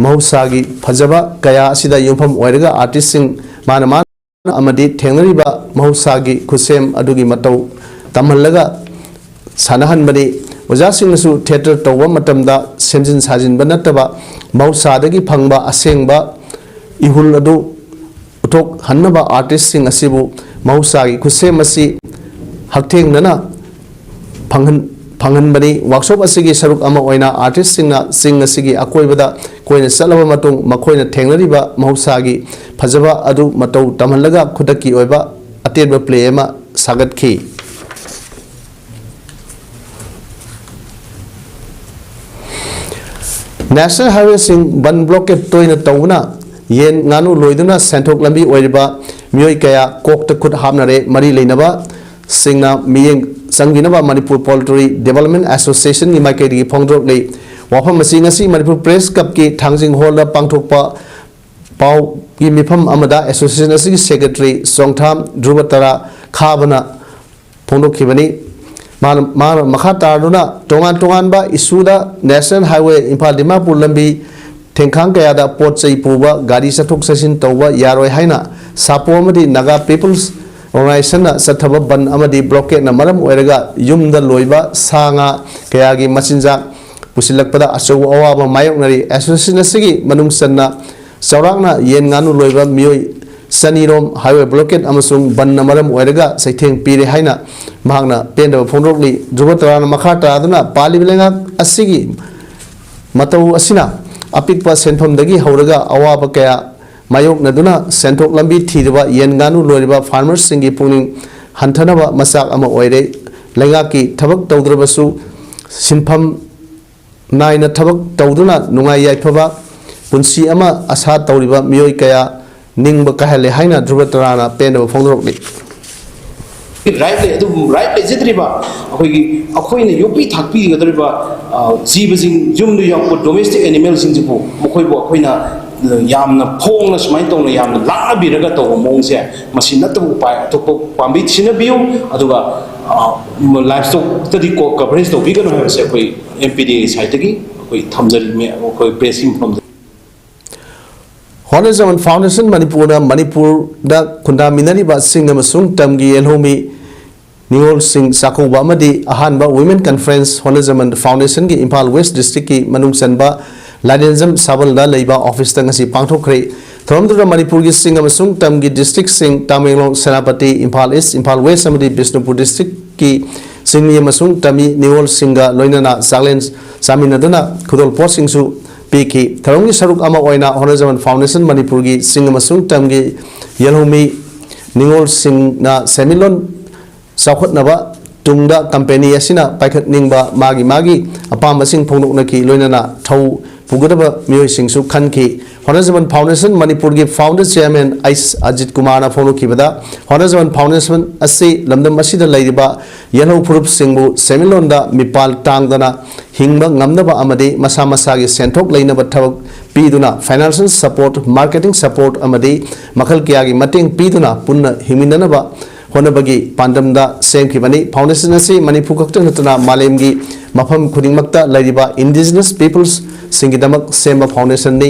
ꯃꯍꯧꯁꯥꯒꯤ ꯐꯖꯕ ꯀꯌꯥ ꯑꯁꯤꯗ ꯌꯨꯝꯐꯝ ꯑꯣꯏꯔꯒ artistꯁꯤꯡ ꯃꯥꯅ ꯃꯥꯅ ꯑꯃꯗꯤ ꯊꯦꯡꯅꯔꯤꯕ ꯃꯍꯧꯁꯥꯒꯤ ꯈꯨꯠꯁꯦꯝ ꯑꯗꯨꯒꯤ ꯃꯇꯧ ꯇꯝꯍꯜꯂꯒ ꯁꯥꯟꯅꯍꯟꯕꯅꯤ꯫ ꯑꯣꯖꯥꯁꯤꯡꯅꯁꯨ theatre ꯇꯧꯕ ꯃꯇꯝꯗ ꯁꯦꯝꯖꯤꯟ ꯁꯥꯖꯤꯟꯕ ꯅꯠꯇꯕ ꯃꯍꯧꯁꯥꯗꯒꯤ ꯐꯪꯕ ꯑꯁꯦꯡꯕ ꯏꯍꯨꯜ ꯑꯗꯨ ꯎꯠꯊꯣꯛꯍꯟꯅꯕ artistꯁꯤꯡ ꯑꯁꯤꯕꯨ ꯃꯍꯧꯁꯥꯒꯤ ꯈꯨꯠꯁꯦꯝ ꯑꯁꯤ ꯍꯛꯊꯦꯡꯅꯅ ꯐꯪꯍꯟ-, ꯐꯪꯍꯟꯕꯅꯤ꯫ Workshop ꯑꯁꯤꯒꯤ ꯁꯔꯨꯛ ꯑꯃ ꯑꯣꯏꯅ artistꯁꯤꯡꯅ ꯆꯤꯡ ꯑꯁꯤꯒꯤ ꯑꯀꯣꯏꯕꯗ ꯀꯣꯏꯅ ꯆꯠꯂꯕ ꯃꯇꯨꯡ ꯃꯈꯣꯏꯅ ꯊꯦꯡꯅꯔꯤꯕ ꯃꯍꯧꯁꯥꯒꯤ ꯐꯖꯕ ꯑꯗꯨ ꯃꯇꯧ ꯇꯝꯍꯜꯂꯒ ꯈꯨꯗꯛꯀꯤ ꯑꯣꯏꯕ ꯑꯇꯦꯟꯕ ꯄ꯭ꯂꯦ ꯑꯃ ꯁꯥꯒꯠꯈꯤ꯫ ꯅꯦꯁꯅꯦꯜ ꯍꯥꯏꯋꯦꯁꯤꯡ ꯕꯟ ꯕ꯭ꯂꯣꯀꯦꯠ ꯇꯣꯏꯅ ꯇꯧꯕꯅ ꯌꯦꯟ ꯉꯥꯅꯨ ꯂꯣꯏꯗꯨꯅ ꯁꯦꯟꯊꯣꯛ ꯂꯝꯕꯤ ꯑꯣꯏꯔꯤꯕ ꯃꯤꯑꯣꯏ ꯀꯌꯥ ꯀꯣꯛꯇ ꯈꯨꯠ ꯍꯥꯞꯅꯔꯦ꯫ ꯃꯔꯤ ꯂꯩꯅꯕ ꯁꯤꯡꯅ ꯃꯤꯠꯌꯦꯡ ꯆꯪꯕꯤꯅꯕ ꯃꯅꯤꯄꯨꯔ ꯄꯣꯜꯇ꯭ꯔꯤ ꯗꯤꯕꯦꯂꯞꯃꯦꯟ ꯑꯦꯁꯣꯁꯤꯌꯦꯁꯟꯒꯤ ꯃꯥꯏꯀꯩꯗꯒꯤ ꯐꯣꯡꯗꯣꯔꯛꯂꯤ꯫ ꯋꯥꯐꯝ ꯑꯁꯤ ꯉꯁꯤ ꯃꯅꯤꯄꯨꯔ ꯄ꯭ꯔꯦꯁ ꯀ꯭ꯂꯕꯀꯤ ꯊꯥꯡꯖꯤꯡ ꯍꯣꯜꯗ ꯄꯥꯡꯊꯣꯛꯄ ꯄꯥꯎꯒꯤ ꯃꯤꯐꯝ ꯑꯃꯗ ꯑꯦꯁꯣꯁꯤꯌꯦꯁꯟ ꯑꯁꯤꯒꯤ ꯁꯦꯀ꯭ꯔꯦꯇꯔꯤ ꯆꯣꯡꯊꯥꯝ ꯙ꯭ꯔꯨꯕ ꯇꯔꯥ ꯈꯥꯕꯅ ꯐꯣꯡꯗꯣꯛꯈꯤꯕꯅꯤ꯫ ꯃꯥꯅ, ꯃꯥꯅ ꯃꯈꯥ ꯇꯥꯗꯨꯅ ꯇꯣꯉꯥꯟ ꯇꯣꯉꯥꯟꯕ ꯏꯁꯨꯗ ꯅꯦꯁꯅꯦꯜ ꯍꯥꯏꯋꯦ ꯏꯝꯐꯥꯜ ꯗꯤꯃꯥꯄꯨꯔ ꯂꯝꯕꯤ ꯊꯦꯡꯈꯥꯡ ꯀꯌꯥꯗ ꯄꯣꯠ ꯆꯩ ꯄꯨꯕ ꯒꯥꯔꯤ ꯆꯠꯊꯣꯛ ꯆꯠꯁꯤꯟ ꯇꯧꯕ ꯌꯥꯔꯣꯏ ꯍꯥꯏꯅ ꯁꯥꯄꯣ ꯑꯃꯗꯤ ꯅꯥꯒꯥ ꯄꯤꯄꯜꯁ ꯑꯣꯔꯒꯅꯥꯏꯖꯦꯁꯟꯅ ꯆꯠꯊꯕ ꯕꯟ ꯑꯃꯗꯤ ꯕ꯭ꯂꯣꯀꯦꯠꯅ ꯃꯔꯝ ꯑꯣꯏꯔꯒ ꯌꯨꯝꯗ ꯂꯣꯏꯕ ꯁꯥ ꯉꯥ ꯀꯌꯥꯒꯤ ꯃꯆꯤꯟꯖꯥꯛ ꯄꯨꯁꯤꯜꯂꯛꯄꯗ ꯑꯆꯧꯕ ꯑꯋꯥꯕ ꯃꯥꯌꯣꯛꯅꯔꯤ꯫ ꯑꯦꯁꯣꯁꯤꯌꯦꯁꯟ ꯑꯁꯤꯒꯤ ꯃꯅꯨꯡ ꯆꯟꯅ ꯆꯥꯎꯔꯥꯛꯅ ꯌꯦꯟ ꯉꯥꯅꯨ ꯂꯣꯏꯕ ꯃꯤꯑꯣꯏ ꯆꯅꯤꯔꯣꯝ ꯍꯥꯏꯋꯦ ꯕ꯭ꯂꯣꯀꯦꯠ ꯑꯃꯁꯨꯡ ꯕꯟꯅ ꯃꯔꯝ ꯑꯣꯏꯔꯒ ꯆꯩꯊꯦꯡ ꯄꯤꯔꯦ ꯍꯥꯏꯅ ꯃꯍꯥꯛꯅ ꯄꯦꯟꯗꯕ ꯐꯣꯡꯗꯣꯛꯂꯤ꯫ ꯙ꯭ꯔꯨꯕ ꯇꯔꯥꯅ ꯃꯈꯥ ꯇꯥꯗꯨꯅ ꯄꯥꯜꯂꯤꯕ ꯂꯩꯉꯥꯛ ꯑꯁꯤꯒꯤ ꯃꯇꯧ ꯑꯁꯤꯅ ꯑꯄꯤꯛꯄ ꯁꯦꯟꯐꯝꯗꯒꯤ ꯍꯧꯔꯒ ꯑꯋꯥꯕ ꯀꯌꯥ ꯃꯥꯌꯣꯛꯅꯗꯨꯅ ꯁꯦꯟꯊꯣꯛ ꯂꯝꯕꯤ ꯊꯤꯔꯤꯕ ꯌꯦꯟ ꯉꯥꯅꯨ ꯂꯣꯏꯔꯤꯕ ꯐꯥꯔꯃꯔꯁꯤꯡꯒꯤ ꯄꯨꯛꯅꯤꯡ ꯍꯟꯊꯅꯕ ꯃꯆꯥꯛ ꯑꯃ ꯑꯣꯏꯔꯦ꯫ ꯂꯩꯉꯥꯛꯀꯤ ꯊꯕꯛ ꯇꯧꯗ꯭ꯔꯕꯁꯨ ꯁꯤꯟꯐꯝ ꯅꯥꯏꯅ ꯊꯕꯛ ꯇꯧꯗꯨꯅ ꯅꯨꯡꯉꯥꯏ ꯌꯥꯏꯐꯕ ꯄꯨꯟꯁꯤ ꯑꯃ ꯑꯁꯥ ꯇꯧꯔꯤꯕ ꯃꯤꯑꯣꯏ ꯀꯌꯥ ꯅꯤꯡꯕ ꯀꯥꯏꯍꯜꯂꯦ ꯍꯥꯏꯅ ꯙ꯭ꯔꯨꯕ ꯇꯔꯥꯅ ꯄꯦꯟꯗꯕ ꯐꯣꯡꯗꯣꯔꯛꯂꯤ꯫ ꯔꯥꯏꯠ ꯂꯩ, ꯑꯗꯨꯕꯨ ꯔꯥꯏꯠ ꯂꯩꯖꯗ꯭ꯔꯤꯕ ꯑꯩꯈꯣꯏꯒꯤ, ꯑꯩꯈꯣꯏꯅ ꯌꯣꯛꯄꯤ ꯊꯥꯛꯄꯤꯒꯗꯧꯔꯤꯕ, ꯑ, ꯖꯤꯕꯁꯤꯡ, ꯌꯨꯝꯗ ꯌꯣꯛꯄ ꯗꯣꯃꯦꯁꯇꯤꯛ ꯑꯦꯅꯤꯃꯦꯜꯁꯤꯡꯁꯤꯕꯨ, ꯃꯈꯣꯏꯕꯨ ꯑꯩꯈꯣꯏꯅ, ꯑ, ꯌꯥꯝꯅ ꯐꯣꯡꯅ ꯁꯨꯃꯥꯏꯅ ꯇꯧꯅ ꯌꯥꯝꯅ ꯂꯥꯛꯅꯕꯤꯔꯒ ꯇꯧꯕ ꯃꯑꯣꯡꯁꯦ, ꯃꯁꯤ ꯅꯠꯇꯕ ꯎꯄꯥꯏ ꯑꯇꯣꯞꯄ ꯄꯥꯝꯕꯩ ꯊꯤꯅꯕꯤꯌꯨ꯫ ꯑꯗꯨꯒ, ꯑ, ꯂꯥꯏꯐ ꯁ꯭ꯇꯣꯛꯇꯗꯤ ꯀꯣ-, ꯀꯚꯔꯦꯖ ꯇꯧꯕꯤꯒꯅꯨ ꯍꯥꯏꯕꯁꯦ ꯑꯩꯈꯣꯏ ꯑꯦꯝ ꯄꯤ ꯗꯤ ꯑꯦꯒꯤ ꯁꯥꯏꯠꯇꯒꯤ ꯑꯩꯈꯣꯏ ꯊꯝꯖꯔꯤ, ꯃꯦ-, ꯑꯩꯈꯣꯏ ꯄ꯭ꯔꯦꯁꯀꯤ ꯃꯐꯝꯗ꯫ ꯍꯣꯅꯔꯦꯕꯜ ꯐꯥꯎꯟꯗꯦꯁꯟ ꯃꯅꯤꯄꯨꯔꯅ ꯃꯅꯤꯄꯨꯔꯗ ꯈꯨꯟꯗꯥꯃꯤꯟꯅꯔꯤꯕꯁꯤꯡ ꯑꯃꯁꯨꯡ ꯇꯝꯒꯤ ꯌꯦꯜꯍꯧꯃꯤ ꯅꯤꯉꯣꯜꯁꯤꯡ ꯆꯥꯛꯀꯧꯕ ꯑꯃꯗꯤ ꯑꯍꯥꯟꯕ ꯋꯤꯃꯦꯟ ꯀꯟꯐꯔꯦꯟꯁ ꯍꯣꯅꯔꯦꯕꯜ ꯐꯥꯎꯟꯗꯦꯁꯟꯒꯤ ꯏꯝꯐꯥꯜ ꯋꯦꯁ ꯗꯤꯁꯇ꯭ꯔꯤꯛꯀꯤ ꯃꯅꯨꯡ ꯆꯟꯕ ꯂꯥꯏꯔꯦꯟꯖꯝ ꯁꯥꯕꯜꯗ ꯂꯩꯕ ꯑꯣꯐꯤꯁꯇ ꯉꯁꯤ ꯄꯥꯡꯊꯣꯛꯈ꯭ꯔꯦ꯫ ꯊꯧꯔꯝꯗꯨꯗ ꯃꯅꯤꯄꯨꯔꯒꯤ ꯆꯤꯡ ꯑꯃꯁꯨꯡ ꯇꯝꯒꯤ ꯗꯤꯁꯇ꯭ꯔꯤꯛꯁꯤꯡ ꯇꯥꯃꯦꯡꯂꯣꯡ, ꯁꯦꯅꯥꯄꯇꯤ, ꯏꯝꯐꯥꯜ ꯏꯁ, ꯏꯝꯐꯥꯜ ꯋꯦꯁ ꯑꯃꯗꯤ ꯕꯤꯁꯅꯨꯄꯨꯔ ꯗꯤꯁꯇ꯭ꯔꯤꯛꯀꯤ ꯆꯤꯡꯃꯤ ꯑꯃꯁꯨꯡ ꯇꯝꯃꯤ ꯅꯤꯉꯣꯜꯁꯤꯡꯒ ꯂꯣꯏꯅꯅ ꯆꯥꯛꯂꯦꯟ ꯆꯥꯃꯤꯟꯅꯗꯨꯅ ꯈꯨꯗꯣꯜꯄꯣꯠꯁꯤꯡꯁꯨ ꯄꯤꯈꯤ꯫ ꯊꯧꯔꯝꯒꯤ ꯁꯔꯨꯛ ꯑꯃ ꯑꯣꯏꯅ ꯍꯣꯅꯔꯦꯕꯜ ꯐꯥꯎꯟꯗꯦꯁꯟ ꯃꯅꯤꯄꯨꯔꯒꯤ ꯆꯤꯡ ꯑꯃꯁꯨꯡ ꯇꯝꯒꯤ ꯌꯦꯜꯍꯧꯃꯤ ꯅꯤꯉꯣꯜꯁꯤꯡꯅ ꯁꯦꯟꯃꯤꯠꯂꯣꯟ ꯆꯥꯎꯈꯠꯅꯕ ꯇꯨꯡꯗ ꯀꯝꯄꯦꯅꯤ ꯑꯁꯤꯅ ꯄꯥꯏꯈꯠꯅꯤꯡꯕ ꯃꯥꯒꯤ ꯃꯥꯒꯤ ꯑꯄꯥꯝꯕꯁꯤꯡ ꯐꯣꯡꯗꯣꯛꯅꯈꯤ꯫ ꯂꯣꯏꯅꯅ ꯊꯧ ꯄꯨꯒꯗꯕ ꯃꯤꯑꯣꯏꯁꯤꯡꯁꯨ ꯈꯟꯈꯤ꯫ ꯍꯣꯅꯖꯃꯟ ꯐꯥꯎꯟꯗꯦꯁꯟ ꯃꯅꯤꯄꯨꯔꯒꯤ ꯐꯥꯎꯟꯗꯔ ꯆꯤꯌꯔꯃꯦꯟ ꯑꯩꯆ ꯑꯖꯤꯠ ꯀꯨꯃꯥꯔꯅ ꯐꯣꯡꯗꯣꯛꯈꯤꯕꯗ, ꯍꯣꯅꯖꯃꯟ ꯐꯥꯎꯟꯗꯦꯁꯟ ꯑꯁꯤ ꯂꯝꯗꯝ ꯑꯁꯤꯗ ꯂꯩꯔꯤꯕ ꯌꯦꯜꯍꯧ ꯐꯨꯔꯨꯞꯁꯤꯡꯕꯨ ꯁꯦꯟꯃꯤꯠꯂꯣꯟꯗ ꯃꯤꯄꯥꯜ ꯇꯥꯡꯗꯅ ꯍꯤꯡꯕ ꯉꯝꯅꯕ ꯑꯃꯗꯤ ꯃꯁꯥ ꯃꯁꯥꯒꯤ ꯁꯦꯟꯊꯣꯛ ꯂꯩꯅꯕ ꯊꯕꯛ ꯄꯤꯗꯨꯅ, ꯐꯥꯏꯅꯥꯟꯁꯤꯌꯦꯜ ꯁꯄꯣꯔꯠ, ꯃꯥꯔꯀꯦꯇꯤꯡ ꯁꯄꯣꯔꯠ ꯑꯃꯗꯤ ꯃꯈꯜ ꯀꯌꯥꯒꯤ ꯃꯇꯦꯡ ꯄꯤꯗꯨꯅ ꯄꯨꯟꯅ ꯍꯤꯡꯃꯤꯟꯅꯅꯕ ꯍꯣꯠꯅꯕꯒꯤ ꯄꯥꯟꯗꯝꯗ ꯁꯦꯝꯈꯤꯕꯅꯤ꯫ ꯐꯥꯎꯟꯗꯦꯁꯟ ꯑꯁꯤ ꯃꯅꯤꯄꯨꯔ ꯈꯛꯇ ꯅꯠꯇꯅ ꯃꯥꯂꯦꯝꯒꯤ ꯃꯐꯝ ꯈꯨꯗꯤꯡꯃꯛꯇ ꯂꯩꯔꯤꯕ ꯏꯟꯗꯤꯖꯤꯅꯁ ꯄꯤꯄꯜꯁꯁꯤꯡꯒꯤꯗꯃꯛ ꯁꯦꯝꯕ ꯐꯥꯎꯟꯗꯦꯁꯟꯅꯤ꯫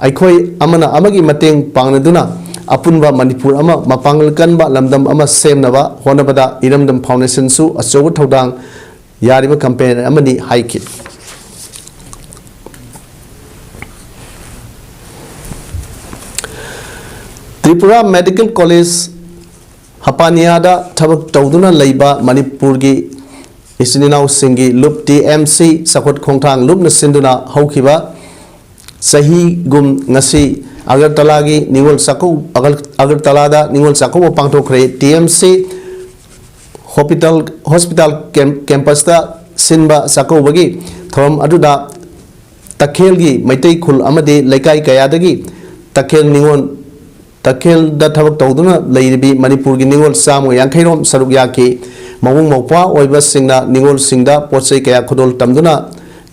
ꯑꯩꯈꯣꯏ ꯑꯃꯅ ꯑꯃꯒꯤ ꯃꯇꯦꯡ ꯄꯥꯡꯅꯗꯨꯅ ꯑꯄꯨꯟꯕ ꯃꯅꯤꯄꯨꯔ ꯑꯃ ꯃꯄꯥꯡꯒꯜ ꯀꯟꯕ ꯂꯝꯗꯝ ꯑꯃ ꯁꯦꯝꯅꯕ ꯍꯣꯠꯅꯕꯗ ꯏꯔꯝꯗꯝ ꯐꯥꯎꯟꯗꯦꯁꯟꯁꯨ ꯑꯆꯧꯕ ꯊꯧꯗꯥꯡ ꯌꯥꯔꯤꯕ ꯀꯝꯄꯦꯅꯤ ꯑꯃꯅꯤ ꯍꯥꯏꯈꯤ꯫ ꯇ꯭ꯔꯤꯄꯨꯔꯥ ꯃꯦꯗꯤꯀꯦꯜ ꯀꯣꯂꯦꯖ ꯍꯄꯥꯅꯤꯌꯥꯗ ꯊꯕꯛ ꯇꯧꯗꯨꯅ ꯂꯩꯕ ꯃꯅꯤꯄꯨꯔꯒꯤ ꯏꯆꯤꯟ ꯏꯅꯥꯎꯁꯤꯡꯒꯤ ꯂꯨꯞ ꯇꯤ ꯑꯦꯝ ꯁꯤ ꯆꯥꯎꯈꯠ ꯈꯣꯡꯊꯥꯡ ꯂꯨꯞꯅ ꯁꯤꯟꯗꯨꯅ ꯍꯧꯈꯤꯕ ꯆꯍꯤꯒꯨꯝ ꯉꯁꯤ ꯑꯒꯔꯇꯂꯥꯒꯤ ꯅꯤꯉꯣꯜ ꯆꯥꯛꯀꯧ-, Sagar-, ꯑꯒꯔꯇꯂꯥꯗ Ningol Chakkouba ꯄꯥꯡꯊꯣꯛꯈ꯭ꯔꯦ꯫ T M C ꯍꯣꯄꯤꯇꯥꯜ, hospital ꯀꯦꯝ-, ꯀꯦꯝꯄꯁꯇ ꯁꯤꯟꯕ ꯆꯥꯛꯀꯧꯕꯒꯤ ꯊꯧꯔꯝ ꯑꯗꯨꯗ ꯇꯈꯦꯜꯒꯤ ꯃꯩꯇꯩ ꯈꯨꯜ ꯑꯃꯗꯤ ꯂꯩꯀꯥꯏ ꯀꯌꯥꯗꯒꯤ ꯇꯈꯦꯜ ꯅꯤꯉꯣꯜ, ꯇꯈꯦꯜꯗ ꯊꯕꯛ ꯇꯧꯗꯨꯅ ꯂꯩꯔꯤꯕꯤ ꯃꯅꯤꯄꯨꯔꯒꯤ ꯅꯤꯉꯣꯜ ꯆꯥꯝꯃꯒ ꯌꯥꯡꯈꯩ ꯔꯣꯝ ꯁꯔꯨꯛ ꯌꯥꯈꯤ꯫ ꯃꯕꯨꯡ ꯃꯧꯄ꯭ꯋꯥ ꯑꯣꯏꯕꯁꯤꯡꯅ ꯅꯤꯉꯣꯜꯁꯤꯡꯗ ꯄꯣꯠ ꯆꯩ ꯀꯌꯥ ꯈꯨꯗꯣꯜ ꯇꯝꯗꯨꯅ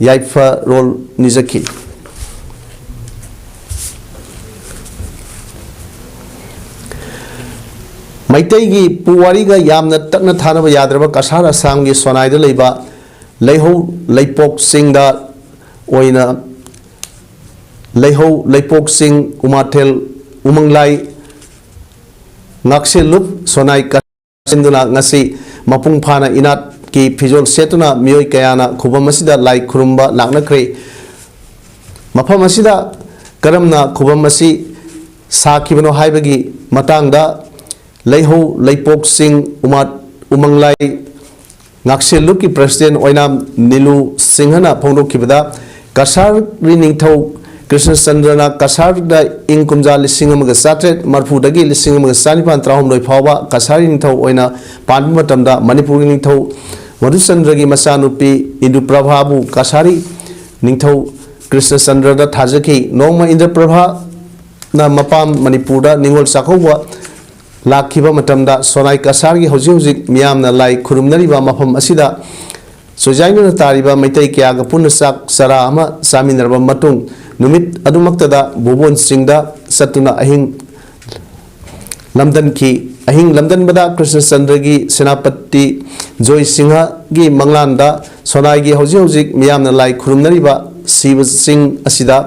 ꯌꯥꯏꯐꯔꯣꯜ ꯅꯤꯖꯈꯤ꯫ ꯃꯩꯇꯩꯒꯤ ꯄꯨꯋꯥꯔꯤꯒ ꯌꯥꯝꯅ ꯇꯠꯅ ꯊꯥꯅꯕ ꯌꯥꯗ꯭ꯔꯕ ꯀꯁꯥꯔ ꯑꯁꯥꯝꯒꯤ ꯁꯣꯅꯥꯏꯗ ꯂꯩꯕ ꯂꯩꯍꯧ ꯂꯩꯄꯣꯛꯁꯤꯡꯗ ꯑꯣꯏꯅ ꯂꯩꯍꯧ ꯂꯩꯄꯣꯛꯁꯤꯡ ꯎꯃꯥꯊꯦꯜ ꯎꯃꯪꯂꯥꯏ ꯉꯥꯛꯁꯦꯜꯂꯨꯞ ꯁꯣꯅꯥꯏ ꯀꯁꯤꯟꯗꯨꯅ ꯉꯁꯤ ꯃꯄꯨꯡ ꯐꯥꯅ ꯏꯅꯥꯠꯀꯤ ꯐꯤꯖꯣꯜ ꯁꯦꯠꯇꯨꯅ ꯃꯤꯑꯣꯏ ꯀꯌꯥꯅ ꯈꯨꯕꯝ ꯑꯁꯤꯗ ꯂꯥꯏ ꯈꯨꯔꯨꯝꯕ ꯂꯥꯛꯅꯈ꯭ꯔꯦ꯫ ꯃꯐꯝ ꯑꯁꯤꯗ ꯀꯔꯝꯅ ꯈꯨꯕꯝ ꯑꯁꯤ ꯁꯥꯈꯤꯕꯅꯣ ꯍꯥꯏꯕꯒꯤ ꯃꯇꯥꯡꯗ ꯂꯩꯍꯧ ꯂꯩꯄꯣꯛꯁꯤꯡ ꯎꯃꯥ-, ꯎꯃꯪꯂꯥꯏ ꯉꯥꯛꯁꯦꯜꯂꯨꯞꯀꯤ ꯄ꯭ꯔꯁꯤꯗꯦꯟ ꯑꯣꯏꯅꯥꯝ ꯅꯤꯂꯨ ꯁꯤꯡꯍꯅ ꯐꯣꯡꯗꯣꯛꯈꯤꯕꯗ, ꯀꯁꯥꯔꯤ ꯅꯤꯡꯊꯧ ꯀ꯭ꯔꯤꯁꯅꯆꯟꯗ꯭ꯔꯅ ꯀꯁꯥꯔꯗ ꯏꯪ ꯀꯨꯝꯖꯥ ꯂꯤꯁꯤꯡ ꯑꯃꯒ ꯆꯥꯇ꯭ꯔꯦꯠ ꯃꯔꯤꯐꯨꯗꯒꯤ ꯂꯤꯁꯤꯡ ꯑꯃꯒ ꯆꯥꯅꯤꯄꯥꯟ ꯇꯔꯥꯍꯨꯝꯗꯣꯏ ꯐꯥꯎꯕ ꯀꯁꯥꯔꯤ ꯅꯤꯡꯊꯧ ꯑꯣꯏꯅ ꯄꯥꯟꯕ ꯃꯇꯝꯗ ꯃꯅꯤꯄꯨꯔꯒꯤ ꯅꯤꯡꯊꯧ ꯃꯙꯨꯆꯟꯗ꯭ꯔꯒꯤ ꯃꯆꯥꯅꯨꯄꯤ ꯏꯟꯗꯨꯄ꯭ꯔꯚꯥꯕꯨ ꯀꯁꯥꯔꯤ ꯅꯤꯡꯊꯧ ꯀ꯭ꯔꯤꯁꯅꯆꯟꯗ꯭ꯔꯗ ꯊꯥꯖꯈꯤ꯫ ꯅꯣꯡꯃ ꯏꯟꯗ꯭ꯔꯄ꯭ꯔꯚꯥꯅ ꯃꯄꯥꯝ ꯃꯅꯤꯄꯨꯔꯗ ꯅꯤꯉꯣꯜ ꯆꯥꯛꯀꯧꯕ ꯂꯥꯛꯈꯤꯕ ꯃꯇꯝꯗ ꯁꯣꯅꯥꯏ ꯀꯁꯥꯔꯒꯤ ꯍꯧꯖꯤꯛ ꯍꯧꯖꯤꯛ ꯃꯤꯌꯥꯝꯅ ꯂꯥꯏ ꯈꯨꯔꯨꯝꯅꯔꯤꯕ ꯃꯐꯝ ꯑꯁꯤꯗ ꯆꯣꯏꯖꯥꯏꯅꯅ ꯇꯥꯔꯤꯕ ꯃꯩꯇꯩ ꯀꯌꯥꯒ ꯄꯨꯟꯅ ꯆꯥꯛ ꯆꯔꯥ ꯑꯃ ꯆꯥꯃꯤꯟꯅꯔꯕ ꯃꯇꯨꯡ, ꯅꯨꯃꯤꯠ ꯑꯗꯨꯃꯛꯇꯗ ꯚꯨꯕꯣꯟ ꯆꯤꯡꯗ ꯆꯠꯇꯨꯅ ꯑꯍꯤꯡ ꯂꯝꯗꯟꯈꯤ꯫ ꯑꯍꯤꯡ ꯂꯝꯗꯟꯕꯗ ꯀ꯭ꯔꯤꯁꯅꯆꯟꯗ꯭ꯔꯒꯤ ꯁꯦꯅꯥꯄꯇꯤ ꯖꯣꯏ ꯁꯤꯡꯍꯒꯤ ꯃꯪꯂꯥꯟꯗ ꯁꯣꯅꯥꯏꯒꯤ ꯍꯧꯖꯤꯛ ꯍꯧꯖꯤꯛ ꯃꯤꯌꯥꯝꯅ ꯂꯥꯏ ꯈꯨꯔꯨꯝꯅꯔꯤꯕ ꯁꯤꯕ ꯆꯤꯡ ꯑꯁꯤꯗ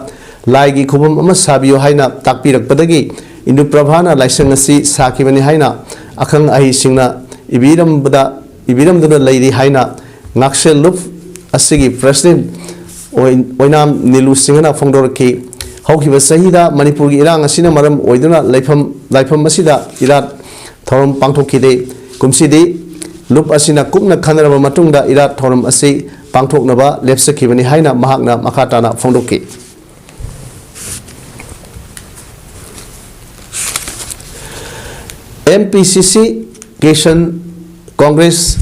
ꯂꯥꯏꯒꯤ ꯈꯨꯕꯝ ꯑꯃ ꯁꯥꯕꯤꯌꯨ ꯍꯥꯏꯅ ꯇꯥꯛꯄꯤꯔꯛꯄꯗꯒꯤ ꯏꯟꯗꯨꯄ꯭ꯔꯚꯥꯅ ꯂꯥꯏꯁꯪ ꯑꯁꯤ ꯁꯥꯈꯤꯕꯅꯤ ꯍꯥꯏꯅ ꯑꯈꯪ ꯑꯍꯩꯁꯤꯡꯅ ꯏꯕꯤꯔꯝꯕꯗ, ꯏꯕꯤꯔꯝꯗꯨꯅ ꯂꯩꯔꯤ ꯍꯥꯏꯅ ꯉꯥꯛꯁꯦꯜ ꯂꯨꯞ ꯑꯁꯤꯒꯤ ꯄ꯭ꯔꯦꯁꯤꯗꯦꯟꯠ ꯑꯣꯏ-, ꯑꯣꯏꯅꯥꯝ ꯅꯤꯂꯨ ꯁꯤꯡꯍꯅ ꯐꯣꯡꯗꯣꯔꯛꯈꯤ꯫ ꯍꯧꯈꯤꯕ ꯆꯍꯤꯗ ꯃꯅꯤꯄꯨꯔꯒꯤ ꯏꯔꯥꯡ ꯑꯁꯤꯅ ꯃꯔꯝ ꯑꯣꯏꯗꯨꯅ ꯂꯩꯐꯝ, ꯂꯥꯏꯐꯝ ꯑꯁꯤꯗ ꯏꯔꯥꯠ ꯊꯧꯔꯝ ꯄꯥꯡꯊꯣꯛꯈꯤꯗꯦ꯫ ꯀꯨꯝꯁꯤꯗꯤ ꯂꯨꯞ ꯑꯁꯤꯅ ꯀꯨꯞꯅ ꯈꯟꯅꯔꯕ ꯃꯇꯨꯡꯗ ꯏꯔꯥꯠ ꯊꯧꯔꯝ ꯑꯁꯤ ꯄꯥꯡꯊꯣꯛꯅꯕ ꯂꯦꯞꯆꯈꯤꯕꯅꯤ ꯍꯥꯏꯅ ꯃꯍꯥꯛꯅ ꯃꯈꯥ ꯇꯥꯅ ꯐꯣꯡꯗꯣꯛꯈꯤ꯫ M P C C Kisan Congress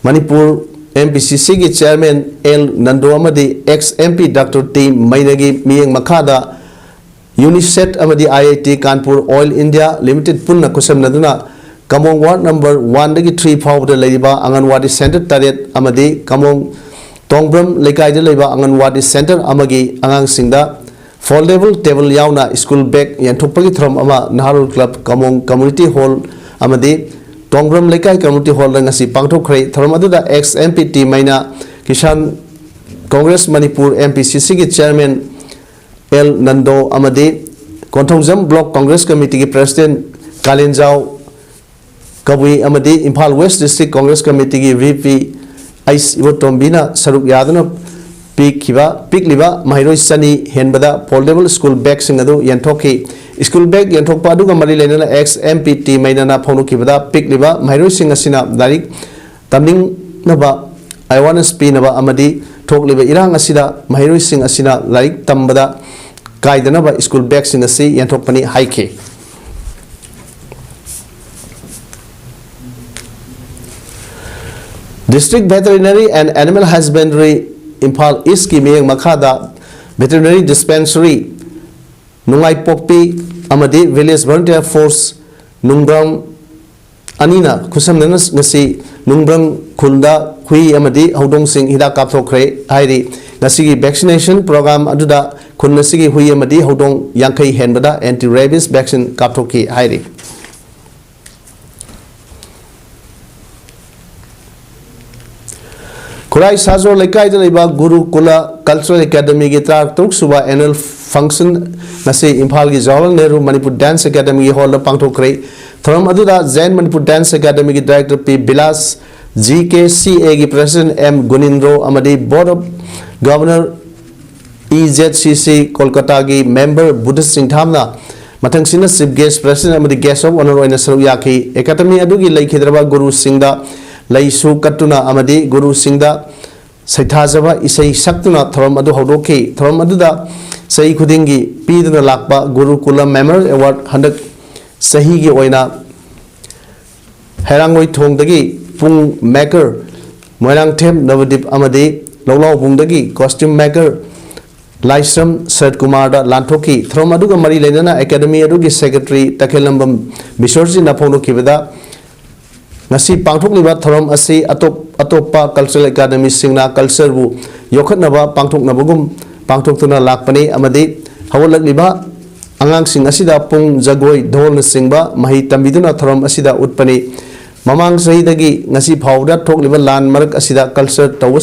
Manipur M P C ꯁꯤꯒꯤ ꯆꯤꯌꯔꯃꯦꯟ ꯑꯦꯜ ꯅꯟꯗꯣ ꯑꯃꯗꯤ ex M P doctor T ꯃꯩꯅꯥꯒꯤ ꯃꯤꯠꯌꯦꯡ ꯃꯈꯥꯗ ꯌꯨꯅꯤꯁꯦꯠ ꯑꯃꯗꯤ I I T Kanpur oil India limited ꯄꯨꯟꯅ ꯈꯨꯠꯁꯝꯅꯗꯨꯅ ꯀꯃꯣꯡ ꯋꯥꯔꯗ ꯅꯝꯕꯔ ꯋꯥꯟꯗꯒꯤ ꯊ꯭ꯔꯤ ꯐꯥꯎꯕꯗ ꯂꯩꯔꯤꯕ ꯑꯪꯒꯟꯋꯥꯗꯤ ꯁꯦꯟꯇꯔ ꯇꯔꯦꯠ ꯑꯃꯗꯤ ꯀꯃꯣꯡ ꯇꯣꯡꯕ꯭ꯔꯝ ꯂꯩꯀꯥꯏꯗ ꯂꯩꯕ ꯑꯪꯒꯟꯋꯥꯗꯤ ꯁꯦꯟꯇꯔ ꯑꯃꯒꯤ ꯑꯉꯥꯡꯁꯤꯡꯗ ꯐꯣꯜꯗꯦꯕꯜ ꯇꯦꯕꯜ ꯌꯥꯎꯅ ꯁ꯭ꯀꯨꯜ ꯕꯦꯒ ꯌꯦꯟꯊꯣꯛꯄꯒꯤ ꯊꯧꯔꯝ ꯑꯃ ꯅꯍꯥꯔꯣꯜ ꯀ꯭ꯂꯕ ꯀꯃꯣꯡ ꯀꯝꯃꯨꯅꯤꯇꯤ ꯍꯣꯜ ꯑꯃꯗꯤ ꯇꯣꯡꯕ꯭ꯔꯝ ꯂꯩꯀꯥꯏ ꯀꯝꯃꯨꯅꯤꯇꯤ ꯍꯣꯜꯗ ꯉꯁꯤ ꯄꯥꯡꯊꯣꯛꯈ꯭ꯔꯦ꯫ ꯊꯧꯔꯝ ꯑꯗꯨꯗ ex M P T Meina, Kisan Congress Manipur M P C ꯁꯤꯒꯤ ꯆꯤꯌꯔꯃꯦꯟ ꯑꯦꯜ ꯅꯟꯗꯣ ꯑꯃꯗꯤ ꯀꯣꯟꯊꯧꯖꯝ ꯕ꯭ꯂꯣꯛ ꯀꯣꯡꯒ꯭ꯔꯦꯁ ꯀꯃꯤꯇꯤꯒꯤ ꯄ꯭ꯔꯦꯁꯤꯗꯦꯟꯠ ꯀꯥꯂꯦꯟꯖꯥꯎ ꯀꯕꯨꯏ ꯑꯃꯗꯤ ꯏꯝꯐꯥꯜ ꯋꯦꯁ ꯗꯤꯁꯇ꯭ꯔꯤꯛ ꯀꯣꯡꯒ꯭ꯔꯦꯁ ꯀꯃꯤꯇꯤꯒꯤ ꯚꯤ ꯄꯤ ꯑꯩꯁ ꯏꯕꯣꯇꯣꯝꯕꯤꯅ ꯁꯔꯨꯛ ꯌꯥꯗꯨꯅ ꯄꯤꯈꯤꯕ, ꯄꯤꯛꯂꯤꯕ ꯃꯍꯩꯔꯣꯏ ꯆꯅꯤ ꯍꯦꯟꯕꯗ ꯐꯣꯜꯗꯦꯕꯜ ꯁ꯭ꯀꯨꯜ ꯕꯦꯒꯁꯤꯡ ꯑꯗꯨ ꯌꯦꯟꯊꯣꯛꯈꯤ꯫ ꯁ꯭ꯀꯨꯜ ꯕꯦꯒ ꯌꯦꯟꯊꯣꯛꯄ ꯑꯗꯨꯒ ꯃꯔꯤ ꯂꯩꯅꯅ ꯑꯦꯛꯁ ꯑꯦꯝ ꯄꯤ ꯇꯤ ꯃꯩꯅꯥꯅ ꯐꯣꯡꯗꯣꯛꯈꯤꯕꯗ, ꯄꯤꯛꯂꯤꯕ ꯃꯍꯩꯔꯣꯏꯁꯤꯡ ꯑꯁꯤꯅ ꯂꯥꯏꯔꯤꯛ ꯇꯝꯅꯤꯡꯅꯕ ꯑꯦꯋꯥꯔꯅꯦꯁ ꯄꯤꯅꯕ ꯑꯃꯗꯤ ꯊꯣꯛꯂꯤꯕ ꯏꯔꯥꯡ ꯑꯁꯤꯗ ꯃꯍꯩꯔꯣꯏꯁꯤꯡ ꯑꯁꯤꯅ ꯂꯥꯏꯔꯤꯛ ꯇꯝꯕꯗ ꯀꯥꯏꯗꯅꯕ ꯁ꯭ꯀꯨꯜ ꯕꯦꯒꯁꯤꯡ ꯑꯁꯤ ꯌꯦꯟꯊꯣꯛꯄꯅꯤ ꯍꯥꯏꯈꯤ꯫ District Veterinary and Animal Husbandry Imphal Eastꯀꯤ ꯃꯤꯠꯌꯦꯡ ꯃꯈꯥꯗ Veterinary Dispensary ꯅꯨꯡꯉꯥꯏꯄꯣꯛꯄꯤ ꯑꯃꯗꯤ Village Volunteer Force ꯅꯨꯡꯕ꯭ꯔꯪ ꯑꯅꯤꯅ ꯈꯨꯠꯁꯝꯅꯅ ꯉꯁꯤ ꯅꯨꯡꯕ꯭ꯔꯪ ꯈꯨꯜꯗ ꯍꯨꯏ ꯑꯃꯗꯤ ꯍꯧꯗꯣꯡꯁꯤꯡ ꯍꯤꯗꯥꯛ ꯀꯥꯞꯊꯣꯛꯈ꯭ꯔꯦ ꯍꯥꯏꯔꯤ꯫ ꯉꯁꯤꯒꯤ vaccination program ꯑꯗꯨꯗ ꯈꯨꯟ ꯑꯁꯤꯒꯤ ꯍꯨꯏ ꯑꯃꯗꯤ ꯍꯧꯗꯣꯡ ꯌꯥꯡꯈꯩ ꯍꯦꯟꯕꯗ anti rabies vaccine ꯀꯥꯞꯊꯣꯛꯈꯤ ꯍꯥꯏꯔꯤ꯫ ꯈꯨꯔꯥꯏ ꯁꯥꯖꯣꯔ ꯂꯩꯀꯥꯏꯗ ꯂꯩꯕ ꯒꯨꯔꯨ ꯀꯨꯂ Cultural Academyꯒꯤ ꯇꯔꯥꯇꯔꯨꯛ ꯁꯨꯕ annual function ꯉꯁꯤ ꯏꯝꯐꯥꯜꯒꯤ Jawaharlal Nehru Manipur Dance Academyꯒꯤ hallꯗ ꯄꯥꯡꯊꯣꯛꯈ꯭ꯔꯦ꯫ ꯊꯧꯔꯝ ꯑꯗꯨꯗ Jain Manipur Dance Academyꯒꯤ director P Bilas, G K C Aꯒꯤ president M Gunindro ꯑꯃꯗꯤ Board of Governor E Z C C ꯀꯣꯜꯀꯇꯥꯒꯤ member Buddhist ꯁꯤꯡꯊꯥꯝꯅ ꯃꯊꯪꯁꯤꯠꯅ chief guest, president ꯑꯃꯗꯤ guest of honour ꯑꯣꯏꯅ ꯁꯔꯨꯛ ꯌꯥꯈꯤ꯫ Academy ꯑꯗꯨꯒꯤ ꯂꯩꯈꯤꯗ꯭ꯔꯕ ꯒꯨꯔꯨꯁꯤꯡꯗ ꯂꯩꯁꯨ ꯀꯠꯇꯨꯅ ꯑꯃꯗꯤ ꯒꯨꯔꯨꯁꯤꯡꯗ ꯁꯩꯊꯥꯖꯕ ꯏꯁꯩ ꯁꯛꯇꯨꯅ ꯊꯧꯔꯝ ꯑꯗꯨ ꯍꯧꯗꯣꯛꯈꯤ꯫ ꯊꯧꯔꯝ ꯑꯗꯨꯗ ꯆꯍꯤ ꯈꯨꯗꯤꯡꯒꯤ ꯄꯤꯗꯨꯅ ꯂꯥꯛꯄ ꯒꯨꯔꯨ ꯀꯨꯂꯝ Memorial Award ꯍꯟꯗꯛ ꯆꯍꯤꯒꯤ ꯑꯣꯏꯅ ꯍꯩꯔꯥꯡꯒꯣꯏꯊꯣꯡꯗꯒꯤ ꯄꯨꯡ maker ꯃꯣꯏꯔꯥꯡꯊꯦꯝ ꯅꯕꯗꯤꯞ ꯑꯃꯗꯤ ꯂꯧꯂꯥꯎꯕꯨꯡꯗꯒꯤ costume maker ꯂꯥꯏꯁ꯭ꯔꯝ ꯁꯔꯠ ꯀꯨꯃꯥꯔꯗ ꯂꯥꯟꯊꯣꯛꯈꯤ꯫ ꯊꯧꯔꯝ ꯑꯗꯨꯒ ꯃꯔꯤ ꯂꯩꯅꯅ Academy ꯑꯗꯨꯒꯤ secretary ꯇꯈꯦꯜꯂꯝꯕꯝ ꯕꯤꯁ꯭ꯋꯔꯖꯤꯠꯅ ꯐꯣꯡꯗꯣꯛꯈꯤꯕꯗ, ꯉꯁꯤ ꯄꯥꯡꯊꯣꯛꯂꯤꯕ ꯊꯧꯔꯝ ꯑꯁꯤ ꯑꯇꯣꯞ ꯑꯇꯣꯞꯄ cultural academyꯁꯤꯡꯅ cultureꯕꯨ ꯌꯣꯛꯈꯠꯅꯕ ꯄꯥꯡꯊꯣꯛꯅꯕꯒꯨꯝ ꯄꯥꯡꯊꯣꯛꯇꯨꯅ ꯂꯥꯛꯄꯅꯤ ꯑꯃꯗꯤ ꯍꯧꯒꯠꯂꯛꯂꯤꯕ ꯑꯉꯥꯡꯁꯤꯡ ꯑꯁꯤꯗ ꯄꯨꯡ, ꯖꯒꯣꯏ, ꯙꯣꯜꯅꯆꯤꯡꯕ ꯃꯍꯩ ꯇꯝꯕꯤꯗꯨꯅ ꯊꯧꯔꯝ ꯑꯁꯤꯗ ꯎꯠꯄꯅꯤ꯫ ꯃꯃꯥꯡ ꯆꯍꯤꯗꯒꯤ ꯉꯁꯤ ꯐꯥꯎꯕꯗ ꯊꯣꯛꯂꯤꯕ ꯂꯥꯟ ꯃꯔꯛ ꯑꯁꯤꯗ culture ꯇꯧꯕ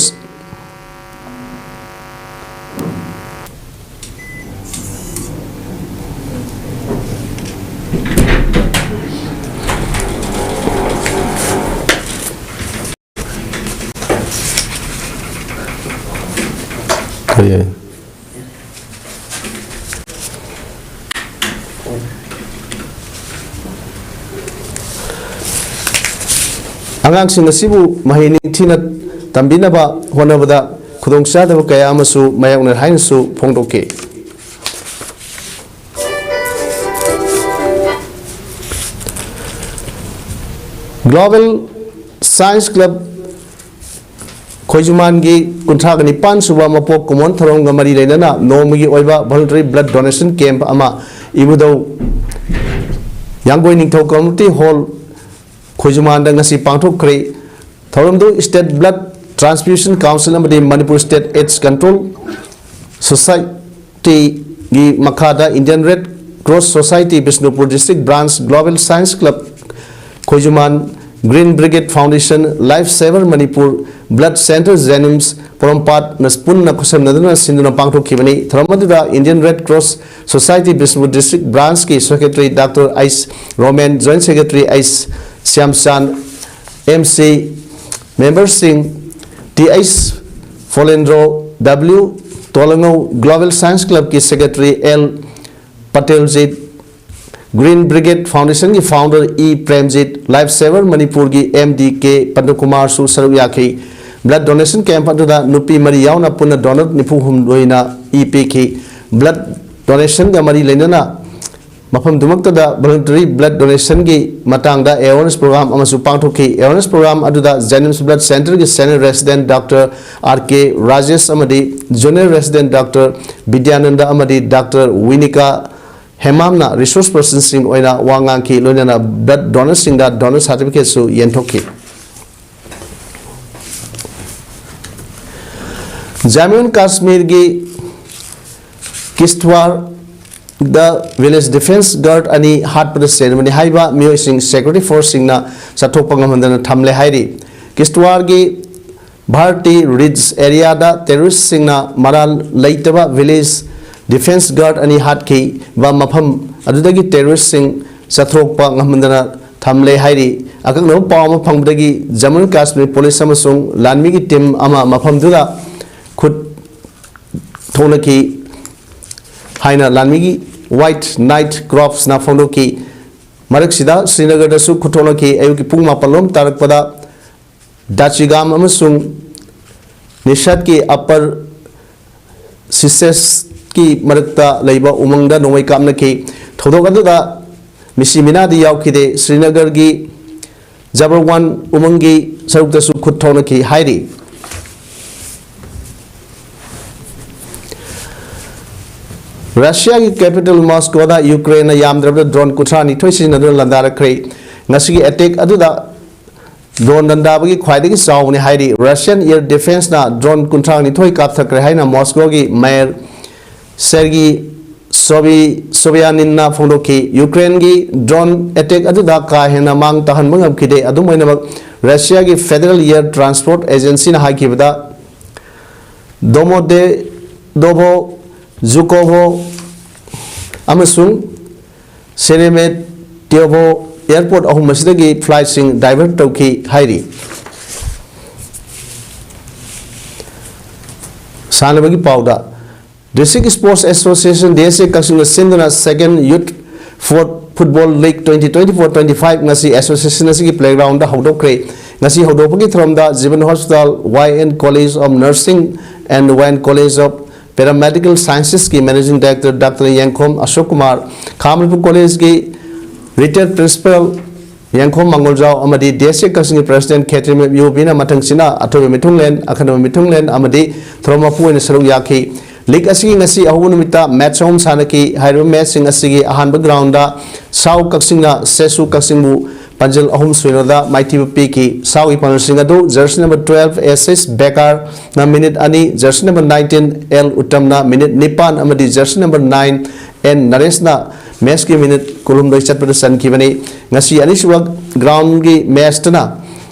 ꯑꯉꯥꯡꯁꯤꯡ ꯑꯁꯤꯕꯨ ꯃꯍꯩ ꯅꯤꯡꯊꯤꯅ ꯇꯝꯕꯤꯅꯕ ꯍꯣꯠꯅꯕꯗ ꯈꯨꯗꯣꯡꯆꯥꯗꯕ ꯀꯌꯥ ꯑꯃꯁꯨ ꯃꯥꯌꯣꯛꯅꯔꯦ ꯍꯥꯏꯅꯁꯨ ꯐꯣꯡꯗꯣꯛꯈꯤ꯫ Global Science Club ꯈꯣꯏꯖꯨꯃꯥꯟꯒꯤ ꯀꯨꯟꯊ꯭ꯔꯥꯒ ꯅꯤꯄꯥꯟ ꯁꯨꯕ ꯃꯄꯣꯛ ꯀꯨꯝꯑꯣꯟ ꯊꯧꯔꯝꯒ ꯃꯔꯤ ꯂꯩꯅꯅ ꯅꯣꯡꯃꯒꯤ ꯑꯣꯏꯕ voluntary blood donation camp ꯑꯃ ꯏꯕꯨꯙꯧ ꯌꯥꯡꯒꯣꯏ ꯅꯤꯡꯊꯧ community hall ꯈꯣꯏꯖꯨꯃꯥꯟꯗ ꯉꯁꯤ ꯄꯥꯡꯊꯣꯛꯈ꯭ꯔꯦ꯫ ꯊꯧꯔꯝꯗꯨ State Blood Transfusion Council ꯑꯃꯗꯤ Manipur State AIDS Control Society ꯒꯤ ꯃꯈꯥꯗ Indian Red Cross Society Bishnupur District Branch, Global Science Club ꯈꯣꯏꯖꯨꯃꯥꯟ, Green Brigade Foundation, Life Saver Manipur, Blood Center JNIMS ꯄꯣꯔꯣꯝꯄꯥꯠꯅ ꯄꯨꯟꯅ ꯈꯨꯠꯁꯝꯅꯗꯨꯅ ꯁꯤꯟꯗꯨꯅ ꯄꯥꯡꯊꯣꯛꯈꯤꯕꯅꯤ꯫ ꯊꯧꯔꯝ ꯑꯗꯨꯗ Indian Red Cross Society Bishnupur District Branch ꯀꯤ Secretary Doctor H Roman, Joint Secretary H Shyamchand, M C member ꯁꯤꯡ T H Folendro, W Tolangou, Global Science Club ꯀꯤ Secretary L Pateljit, Green Brigade Foundation ꯒꯤ founder E Premjit, Life Saver Manipur ꯒꯤ M D K Pandakumar ꯁꯨ ꯁꯔꯨꯛ ꯌꯥꯈꯤ꯫ Blood donation camp ꯑꯗꯨꯗ ꯅꯨꯄꯤ ꯃꯔꯤ ꯌꯥꯎꯅ ꯄꯨꯟꯅ donor ꯅꯤꯐꯨ ꯍꯨꯝꯗꯣꯏꯅ ꯏ ꯄꯤꯈꯤ꯫ Blood donation ꯒ ꯃꯔꯤ ꯂꯩꯅꯅ ꯃꯐꯝꯗꯨꯃꯛꯇꯗ voluntary blood donation ꯒꯤ ꯃꯇꯥꯡꯗ awareness program ꯑꯃꯁꯨ ꯄꯥꯡꯊꯣꯛꯈꯤ꯫ Awareness program ꯑꯗꯨꯗ JNIMS Blood Center ꯒꯤ Senior Resident Doctor R K Rajesh ꯑꯃꯗꯤ Junior Resident Doctor Bidyananda ꯑꯃꯗꯤ Doctor Winika ꯍꯦꯃꯥꯝꯅ resource person ꯁꯤꯡ ꯑꯣꯏꯅ ꯋꯥ ꯉꯥꯡꯈꯤ, ꯂꯣꯏꯅꯅ blood donor ꯁꯤꯡꯗ donor certificate ꯁꯨ ꯌꯦꯟꯊꯣꯛꯈꯤ꯫ ꯖꯝꯃꯨ ꯑꯦꯟ ꯀꯥꯁꯃꯤꯔꯒꯤ ꯀꯤꯁꯇ꯭ꯋꯥꯔꯗ village defence guard ꯑꯅꯤ ꯍꯥꯠꯄꯗ ꯆꯦꯟꯕꯅꯤ ꯍꯥꯏꯕ ꯃꯤꯑꯣꯏꯁꯤꯡ security force ꯁꯤꯡꯅ ꯆꯠꯊꯣꯛꯄ ꯉꯝꯍꯟꯗꯅ ꯊꯝꯂꯦ ꯍꯥꯏꯔꯤ꯫ ꯀꯤꯁꯇ꯭ꯋꯥꯔꯒꯤ ꯚꯥꯔꯇꯤ ꯔꯤꯖ ꯑꯦꯔꯤꯌꯥꯗ terrorist ꯁꯤꯡꯅ ꯃꯔꯥꯜ ꯂꯩꯇꯕ village defence guard ꯑꯅꯤ ꯍꯥꯠꯈꯤꯕ ꯃꯐꯝ ꯑꯗꯨꯗꯒꯤ terrorist ꯁꯤꯡ ꯆꯠꯊꯣꯛꯄ ꯉꯝꯍꯟꯗꯅ ꯊꯝꯂꯦ ꯍꯥꯏꯔꯤ꯫ ꯑꯀꯛꯅꯕ ꯄꯥꯎ ꯑꯃ ꯐꯪꯕꯗꯒꯤ ꯖꯝꯃꯨ ꯑꯦꯟ ꯀꯥꯁꯃꯤꯔ ꯄꯨꯂꯤꯁ ꯑꯃꯁꯨꯡ ꯂꯥꯟꯃꯤꯒꯤ team ꯑꯃ ꯃꯐꯝꯗꯨꯗ ꯈꯨꯠ ꯊꯣꯛꯅꯈꯤ ꯍꯥꯏꯅ ꯂꯥꯟꯃꯤꯒꯤ White Knight Corps ꯅ ꯐꯣꯡꯗꯣꯛꯈꯤ꯫ ꯃꯔꯛꯁꯤꯗ ꯁ꯭ꯔꯤꯅꯒꯔꯗꯁꯨ ꯈꯨꯠꯊꯣꯛꯅꯈꯤ꯫ ꯑꯌꯨꯛꯀꯤ ꯄꯨꯡ ꯃꯥꯄꯜ ꯂꯣꯝ ꯇꯥꯔꯛꯄꯗ ꯗꯥꯆꯤꯒꯥꯝ ꯑꯃꯁꯨꯡ ꯅꯤꯁꯥꯠꯀꯤ Upper Sisesꯀꯤ ꯃꯔꯛꯇ ꯂꯩꯕ ꯎꯃꯪꯗ ꯅꯣꯡꯃꯩ ꯀꯥꯞꯅꯈꯤ꯫ ꯊꯧꯗꯣꯛ ꯑꯗꯨꯗ ꯃꯤꯁꯤ ꯃꯤꯅꯥꯗꯤ ꯌꯥꯎꯈꯤꯗꯦ꯫ ꯁ꯭ꯔꯤꯅꯒꯔꯒꯤ ꯖꯕꯔꯋꯥꯟ ꯎꯃꯪꯒꯤ ꯁꯔꯨꯛꯇꯁꯨ ꯈꯨꯠ ꯊꯣꯛꯅꯈꯤ ꯍꯥꯏꯔꯤ꯫ ꯔꯁꯤꯌꯥꯒꯤ capital ꯃꯣꯁꯀꯣꯗ ꯌꯨꯀ꯭ꯔꯦꯟꯅ ꯌꯥꯝꯗ꯭ꯔꯕꯗ drone ꯀꯨꯟꯊ꯭ꯔꯥ ꯅꯤꯊꯣꯏ ꯁꯤꯖꯤꯟꯅꯗꯨꯅ ꯂꯥꯟꯗꯥꯔꯛꯈ꯭ꯔꯦ꯫ ꯉꯁꯤꯒꯤ attack ꯑꯗꯨꯗ drone ꯂꯥꯟꯗꯥꯕꯒꯤ ꯈ꯭ꯋꯥꯏꯗꯒꯤ ꯆꯥꯎꯕꯅꯤ ꯍꯥꯏꯔꯤ꯫ Russian air defenceꯅ drone ꯀꯨꯟꯊ꯭ꯔꯥ ꯅꯤꯊꯣꯏ ꯀꯥꯞꯊꯈ꯭ꯔꯦ ꯍꯥꯏꯅ ꯃꯣꯁꯀꯣꯒꯤ mayor ꯁꯦꯔꯒꯤ ꯁꯣꯕꯤ ꯁꯣꯕꯤꯌꯥꯅꯤꯟꯅ ꯐꯣꯡꯗꯣꯛꯈꯤ꯫ ꯌꯨꯀ꯭ꯔꯦꯟꯒꯤ drone attack ꯑꯗꯨꯗ ꯀꯥ ꯍꯦꯟꯅ ꯃꯥꯡ ꯇꯥꯍꯟꯕ ꯉꯝꯈꯤꯗꯦ꯫ ꯑꯗꯨꯝ ꯑꯣꯏꯅꯃꯛ, ꯔꯁꯤꯌꯥꯒꯤ Federal Air Transport Agencyꯅ ꯍꯥꯏꯈꯤꯕꯗ, ꯗꯣꯃꯣꯗꯦꯗꯣꯚꯣ, ꯖꯨꯀꯣꯚꯣ ꯑꯃꯁꯨꯡ ꯁꯦꯔꯦꯃꯦꯇ꯭ꯌꯣꯚꯣ airport ꯑꯍꯨꯝ ꯑꯁꯤꯗꯒꯤ flightꯁꯤꯡ divert ꯇꯧꯈꯤ ꯍꯥꯏꯔꯤ꯫ ꯁꯥꯟꯅꯕꯒꯤ ꯄꯥꯎꯗ, District Sports Association, D S A, ꯀꯛꯆꯤꯡꯅ ꯁꯤꯟꯗꯨꯅ Second Youth Foot-, Football League twenty twenty-four twenty-five ꯉꯁꯤ association ꯑꯁꯤꯒꯤ playgroundꯗ ꯍꯧꯗꯣꯛꯈ꯭ꯔꯦ꯫ ꯉꯁꯤ ꯍꯧꯗꯣꯛꯄꯒꯤ ꯊꯧꯔꯝꯗ Jeevan Hospital, Y N College of Nursing and Y N College of Paramedical Sciencesꯀꯤ Managing Director Doctor ꯌꯦꯡꯈꯣꯝ ꯑꯁꯣꯛ ꯀꯨꯃꯥꯔ, ꯈꯥ ꯃꯅꯤꯄꯨꯔ Collegeꯀꯤ Retired Principal ꯌꯦꯡꯈꯣꯝ ꯃꯥꯡꯒꯣꯜꯖꯥꯎ ꯑꯃꯗꯤ D S A ꯀꯛꯆꯤꯡꯒꯤ President ꯈꯦꯇ꯭ꯔꯤꯃꯌꯨ ꯕꯤꯅ ꯃꯊꯪꯁꯤꯅ ꯑꯊꯣꯏꯕ ꯃꯤꯊꯨꯡꯂꯦꯟ, ꯑꯈꯟꯅꯕ ꯃꯤꯊꯨꯡꯂꯦꯟ ꯑꯃꯗꯤ ꯊꯧꯔꯝ ꯃꯄꯨ ꯑꯣꯏꯅ ꯁꯔꯨꯛ ꯌꯥꯈꯤ꯫ League ꯑꯁꯤꯒꯤ ꯉꯁꯤ ꯑꯍꯧꯕ ꯅꯨꯃꯤꯠꯇ match ꯑꯍꯨꯝ ꯁꯥꯟꯅꯈꯤ꯫ ꯍꯥꯏꯔꯤꯕ matchꯁꯤꯡ ꯑꯁꯤꯒꯤ ꯑꯍꯥꯟꯕ groundꯗ ꯁꯥꯎ ꯀꯛꯆꯤꯡꯅ ꯁꯦꯁꯨ ꯀꯛꯆꯤꯡꯕꯨ ꯄꯥꯟꯖꯜ ꯑꯍꯨꯝ ꯁꯣꯏꯅꯣꯗ ꯃꯥꯏꯊꯤꯕ ꯄꯤꯈꯤ꯫ ꯁꯥꯎꯒꯤ ꯄꯥꯟꯖꯜꯁꯤꯡ ꯑꯗꯨ jersey number twelve S S ꯕꯦꯀꯥꯔꯅ minute ꯑꯅꯤ, jersey number nineteen L ꯎꯠꯇꯝꯅ minute ꯅꯤꯄꯥꯟ ꯑꯃꯗꯤ jersey number nine N ꯅꯔꯦꯁꯅ matchꯀꯤ minute ꯀꯨꯟꯍꯨꯝꯗꯣꯏ ꯆꯠꯄꯗ ꯆꯟꯈꯤꯕꯅꯤ꯫ ꯉꯁꯤ ꯑꯅꯤꯁꯨꯕ groundꯒꯤ matchꯇꯅ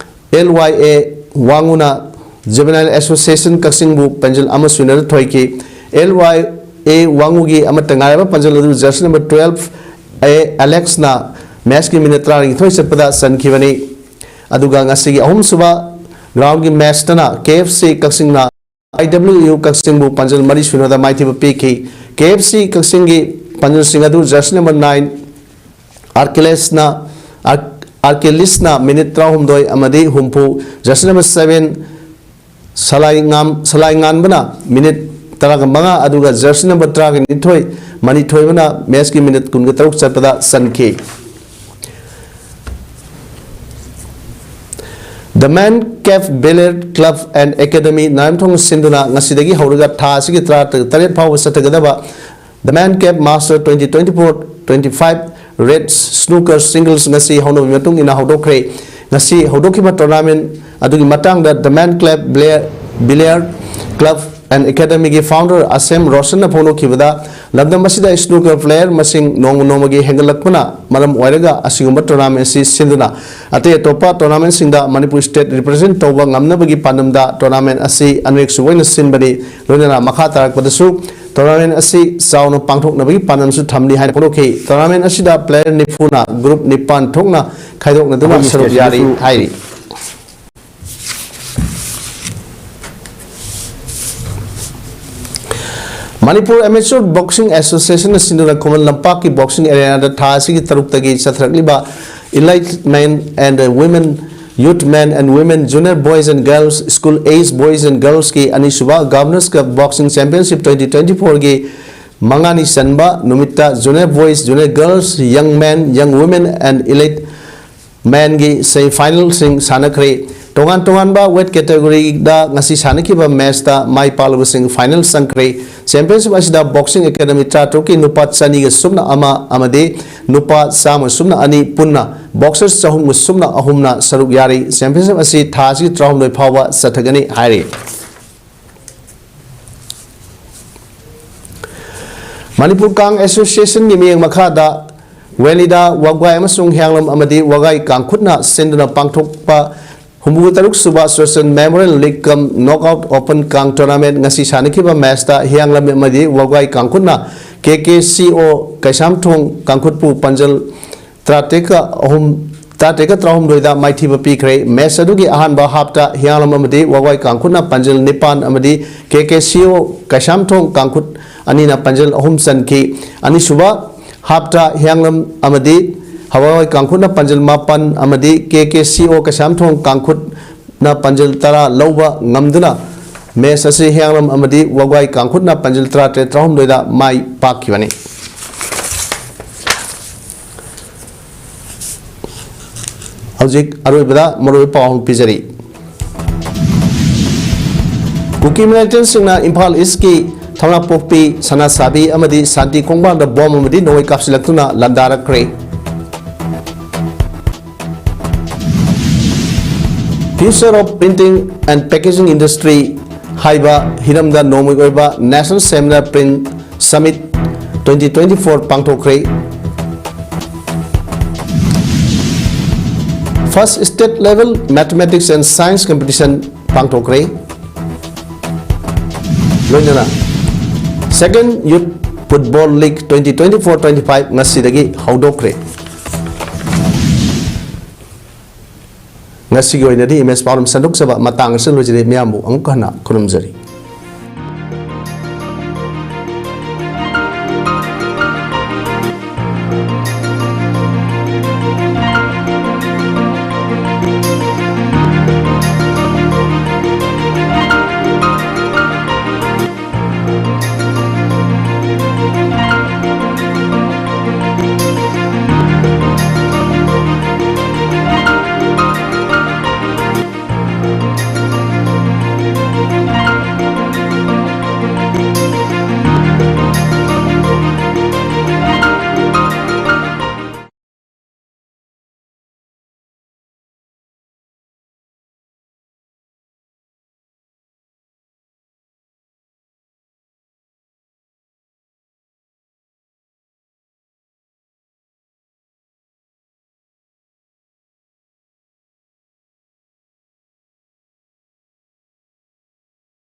L Y A ꯋꯥꯡꯉꯨꯅ Juvenile Association ꯀꯛꯆꯤꯡꯕꯨ ꯄꯥꯟꯖꯜ ꯑꯃ ꯁꯣꯏꯅꯣꯗ ꯊꯣꯏꯈꯤ꯫ L Y A ꯋꯥꯡꯉꯨꯒꯤ ꯑꯃꯠꯇ ꯉꯥꯏꯔꯕ ꯄꯥꯟꯖꯜ ꯑꯗꯨ jersey number twelve A Alexꯅ matchꯀꯤ minute ꯇꯔꯥꯅꯤꯊꯣꯏ ꯆꯠꯄꯗ ꯆꯟꯈꯤꯕꯅꯤ꯫ ꯑꯗꯨꯒ ꯉꯁꯤꯒꯤ ꯑꯍꯨꯝꯁꯨꯕ groundꯒꯤ matchꯇꯅ K F C ꯀꯛꯆꯤꯡꯅ I W U ꯀꯛꯆꯤꯡꯕꯨ ꯄꯥꯟꯖꯜ ꯃꯔꯤ ꯁꯣꯏꯅꯣꯗ ꯃꯥꯏꯊꯤꯕ ꯄꯤꯈꯤ꯫ K F C ꯀꯛꯆꯤꯡꯒꯤ ꯄꯥꯟꯖꯜꯁꯤꯡ ꯑꯗꯨ jersey number nine Arkelesꯅ, Ar-, Arkelesꯅ minute ꯇꯔꯥꯍꯨꯝꯗꯣꯏ ꯑꯃꯗꯤ ꯍꯨꯝꯐꯨ, jersey number seven ꯁꯂꯥꯏꯉꯥꯝ-, ꯁꯂꯥꯏꯉꯥꯟꯕꯅ minute ꯇꯔꯥꯒ ꯃꯉꯥ, ꯑꯗꯨꯒ jersey number ꯇꯔꯥꯒ ꯅꯤꯊꯣꯏ ꯃꯅꯤꯊꯣꯏꯕꯅ matchꯀꯤ minute ꯀꯨꯟꯒ ꯇꯔꯨꯛ ꯆꯠꯄꯗ ꯆꯟꯈꯤ꯫ The Man Cave Billiard Club and Academy ꯅꯥꯏꯝꯊꯣꯡ ꯁꯤꯟꯗꯨꯅ ꯉꯁꯤꯗꯒꯤ ꯍꯧꯔꯒ ꯊꯥ ꯑꯁꯤꯒꯤ ꯇꯔꯥꯇꯔꯦꯠ ꯐꯥꯎꯕ ꯆꯠꯊꯒꯗꯕ The Man Cave Master twenty twenty-four twenty-five Red Snooker Singles ꯉꯁꯤ ꯍꯧꯅꯕꯒꯤ ꯃꯇꯨꯡ ꯏꯟꯅ ꯍꯧꯗꯣꯛꯈ꯭ꯔꯦ꯫ ꯉꯁꯤ ꯍꯧꯗꯣꯛꯈꯤꯕ tournament ꯑꯗꯨꯒꯤ ꯃꯇꯥꯡꯗ The Man Cave Billiard Club and Academyꯒꯤ founder ꯑꯁꯦꯝ ꯔꯣꯁꯟꯅ ꯐꯣꯡꯗꯣꯛꯈꯤꯕꯗ, ꯂꯝꯗꯝ ꯑꯁꯤꯗ snooker player ꯃꯁꯤꯡ ꯅꯣꯡꯃ ꯅꯣꯡꯃꯒꯤ ꯍꯦꯟꯒꯠꯂꯛꯄꯅ ꯃꯔꯝ ꯑꯣꯏꯔꯒ ꯑꯁꯤꯒꯨꯝꯕ tournament ꯑꯁꯤ ꯁꯤꯟꯗꯨꯅ ꯑꯇꯩ ꯑꯇꯣꯞꯄ tournamentꯁꯤꯡꯗ ꯃꯅꯤꯄꯨꯔ state represent ꯇꯧꯕ ꯉꯝꯅꯕꯒꯤ ꯄꯥꯟꯗꯝꯗ tournament ꯑꯁꯤ ꯑꯅꯤꯔꯛ ꯁꯨꯕ ꯑꯣꯏꯅ ꯁꯤꯟꯕꯅꯤ꯫ ꯂꯣꯏꯅꯅ ꯃꯈꯥ ꯇꯥꯔꯛꯄꯗꯁꯨ tournament ꯑꯁꯤ ꯆꯥꯎꯅ ꯄꯥꯡꯊꯣꯛꯅꯕꯒꯤ ꯄꯥꯟꯗꯝꯁꯨ ꯊꯝꯂꯤ ꯍꯥꯏꯅ ꯐꯣꯡꯗꯣꯛꯈꯤ꯫ Tournament ꯑꯁꯤꯗ player ꯅꯤꯐꯨꯅ group ꯅꯤꯄꯥꯟ ꯊꯣꯛꯅ ꯈꯥꯏꯗꯣꯛꯅꯗꯨꯅ ꯑꯩꯈꯣꯏꯒꯤ ꯁꯔꯨꯛ ꯌꯥꯔꯤ ꯁ꯭ꯇꯦꯠꯁꯤꯗꯁꯨ ꯍꯥꯏꯔꯤ꯫ ꯃꯅꯤꯄꯨꯔ Amateur Boxing Associationꯅ ꯁꯤꯟꯗꯨꯅ ꯈꯨꯃꯟ ꯂꯝꯄꯥꯛꯀꯤ boxing arenaꯗ ꯊꯥ ꯑꯁꯤꯒꯤ ꯇꯔꯨꯛꯇꯒꯤ ꯆꯠꯊꯔꯛꯂꯤꯕ Elite Men and Women, Youth Men and Women, Junior Boys and Girls, School Age Boys and Girlsꯀꯤ ꯑꯅꯤꯁꯨꯕ Governors Cup Boxing Championship twenty twenty-fourꯒꯤ ꯃꯉꯥꯅꯤ ꯆꯟꯕ ꯅꯨꯃꯤꯠꯇ Junior Boys, Junior Girls, Young Men, Young Women and Elite Menꯒꯤ semifinalꯁꯤꯡ ꯁꯥꯟꯅꯈ꯭ꯔꯦ꯫ ꯇꯣꯉꯥꯟ ꯇꯣꯉꯥꯟꯕ weight categoryꯗ ꯉꯁꯤ ꯁꯥꯟꯅꯈꯤꯕ matchꯇ ꯃꯥꯏ ꯄꯥꯛꯂꯕꯁꯤꯡ final ꯆꯪꯈ꯭ꯔꯦ꯫ Championship ꯑꯁꯤꯗ boxing academy ꯇꯔꯥꯇꯔꯨꯛꯀꯤ ꯅꯨꯄꯥ ꯆꯅꯤꯒ ꯁꯨꯞꯅ ꯑꯃ ꯑꯃꯗꯤ ꯅꯨꯄꯥ ꯆꯥꯝꯃ ꯁꯨꯞꯅ ꯑꯅꯤ ꯄꯨꯟꯅ boxers ꯆꯍꯨꯝꯒ ꯁꯨꯞꯅ ꯑꯍꯨꯝꯅ ꯁꯔꯨꯛ ꯌꯥꯔꯤ꯫ Championship ꯑꯁꯤ ꯊꯥ ꯑꯁꯤꯒꯤ ꯇꯔꯥꯍꯨꯝꯗꯣꯏ ꯐꯥꯎꯕ ꯆꯠꯊꯒꯅꯤ ꯍꯥꯏꯔꯤ꯫ ꯃꯅꯤꯄꯨꯔ ꯀꯥꯡ Associationꯒꯤ ꯃꯤꯠꯌꯦꯡ ꯃꯈꯥꯗ ꯋꯦꯂꯤꯗ ꯋꯥꯒꯥꯏ ꯑꯃꯁꯨꯡ ꯍꯤꯌꯥꯡꯂꯝ ꯑꯃꯗꯤ ꯋꯥꯒꯥꯏ ꯀꯥꯡꯈꯨꯠꯅ ꯁꯤꯟꯗꯨꯅ ꯄꯥꯡꯊꯣꯛꯄ ꯍꯨꯝꯐꯨꯇꯔꯨꯛ ꯁꯨꯕ Association Memorial League cum Knockout Open Kang Tournament ꯉꯁꯤ ꯁꯥꯟꯅꯈꯤꯕ matchꯇ ꯍꯤꯌꯥꯡꯂꯝ ꯑꯃꯗꯤ ꯋꯥꯒꯥꯏ ꯀꯥꯡꯈꯨꯠꯅ K K C O Keishamthong ꯀꯥꯡꯈꯨꯠꯄꯨ ꯄꯥꯟꯖꯜ ꯇꯔꯥꯇꯔꯦꯠꯀ ꯑꯍꯨꯝ, ꯇꯔꯥꯇꯔꯦꯠꯀ ꯇꯔꯥꯍꯨꯝꯗꯣꯏꯗ ꯃꯥꯏꯊꯤꯕ ꯄꯤꯈ꯭ꯔꯦ꯫ Match ꯑꯗꯨꯒꯤ ꯑꯍꯥꯟꯕ halfꯇ ꯍꯤꯌꯥꯡꯂꯝ ꯑꯃꯗꯤ ꯋꯥꯒꯥꯏ ꯀꯥꯡꯈꯨꯠꯅ ꯄꯥꯟꯖꯜ ꯅꯤꯄꯥꯟ ꯑꯃꯗꯤ K K C O Keishamthong ꯀꯥꯡꯈꯨꯠ ꯑꯅꯤꯅ ꯄꯥꯟꯖꯜ ꯑꯍꯨꯝ ꯆꯟꯈꯤ꯫ ꯑꯅꯤꯁꯨꯕ halfꯇ ꯍꯤꯌꯥꯡꯂꯝ ꯑꯃꯗꯤ ꯋꯥꯒꯥꯏ ꯀꯥꯡꯈꯨꯠꯅ ꯄꯥꯟꯖꯜ ꯃꯥꯄꯟ ꯑꯃꯗꯤ K K C O Keishamthong ꯀꯥꯡꯈꯨꯠꯅ ꯄꯥꯟꯖꯜ ꯇꯔꯥ ꯂꯧꯕ ꯉꯝꯗꯨꯅ match ꯑꯁꯤ ꯍꯤꯌꯥꯡꯂꯝ ꯑꯃꯗꯤ ꯋꯥꯒꯥꯏ ꯀꯥꯡꯈꯨꯠꯅ ꯄꯥꯟꯖꯜ ꯇꯔꯥꯇꯔꯦꯠ ꯇꯔꯥꯍꯨꯝꯗꯣꯏꯗ ꯃꯥꯏ ꯄꯥꯛꯈꯤꯕꯅꯤ꯫ ꯍꯧꯖꯤꯛ ꯑꯔꯣꯏꯕꯗ ꯃꯔꯨꯑꯣꯏꯕ ꯄꯥꯎ ꯑꯃ ꯄꯤꯖꯔꯤ꯫ ꯀꯨꯀꯤ ꯃꯤꯂꯤꯇꯦꯟꯁꯤꯡꯅ ꯏꯝꯐꯥꯜ ꯏꯁꯀꯤ ꯊꯧꯅꯥꯄꯣꯛꯄꯤ, ꯁꯅꯥꯁꯥꯕꯤ ꯑꯃꯗꯤ ꯁꯥꯟꯇꯤ ꯈꯣꯡꯕꯥꯟꯗ ꯕꯣꯝ ꯑꯃꯗꯤ ꯅꯣꯡꯃꯩ ꯀꯥꯞꯁꯤꯜꯂꯛꯇꯨꯅ ꯂꯥꯟꯗꯥꯔꯛꯈ꯭ꯔꯦ꯫ Future of Printing and Packaging Industry ꯍꯥꯏꯕ ꯍꯤꯔꯝꯗ ꯅꯣꯡꯃꯒꯤ ꯑꯣꯏꯕ National Seminar Print Summit twenty twenty-four ꯄꯥꯡꯊꯣꯛꯈ꯭ꯔꯦ꯫ First State Level Mathematics and Science Competition ꯄꯥꯡꯊꯣꯛꯈ꯭ꯔꯦ꯫ ꯂꯣꯏꯅꯅ Second Youth Football League twenty twenty-four twenty-five ꯉꯁꯤꯗꯒꯤ ꯍꯧꯗꯣꯛꯈ꯭ꯔꯦ꯫ ꯉꯁꯤꯒꯤ ꯑꯣꯏꯅꯗꯤ ꯏꯃꯦꯖ ꯄꯥꯎꯔꯝ ꯁꯟꯗꯣꯛꯆꯕ ꯃꯇꯥꯡ ꯑꯁꯤꯗ ꯂꯣꯏꯖꯔꯦ꯫ ꯃꯤꯌꯥꯝꯕꯨ ꯑꯃꯨꯛ ꯍꯟꯅ ꯈꯨꯔꯨꯝꯖꯔꯤ꯫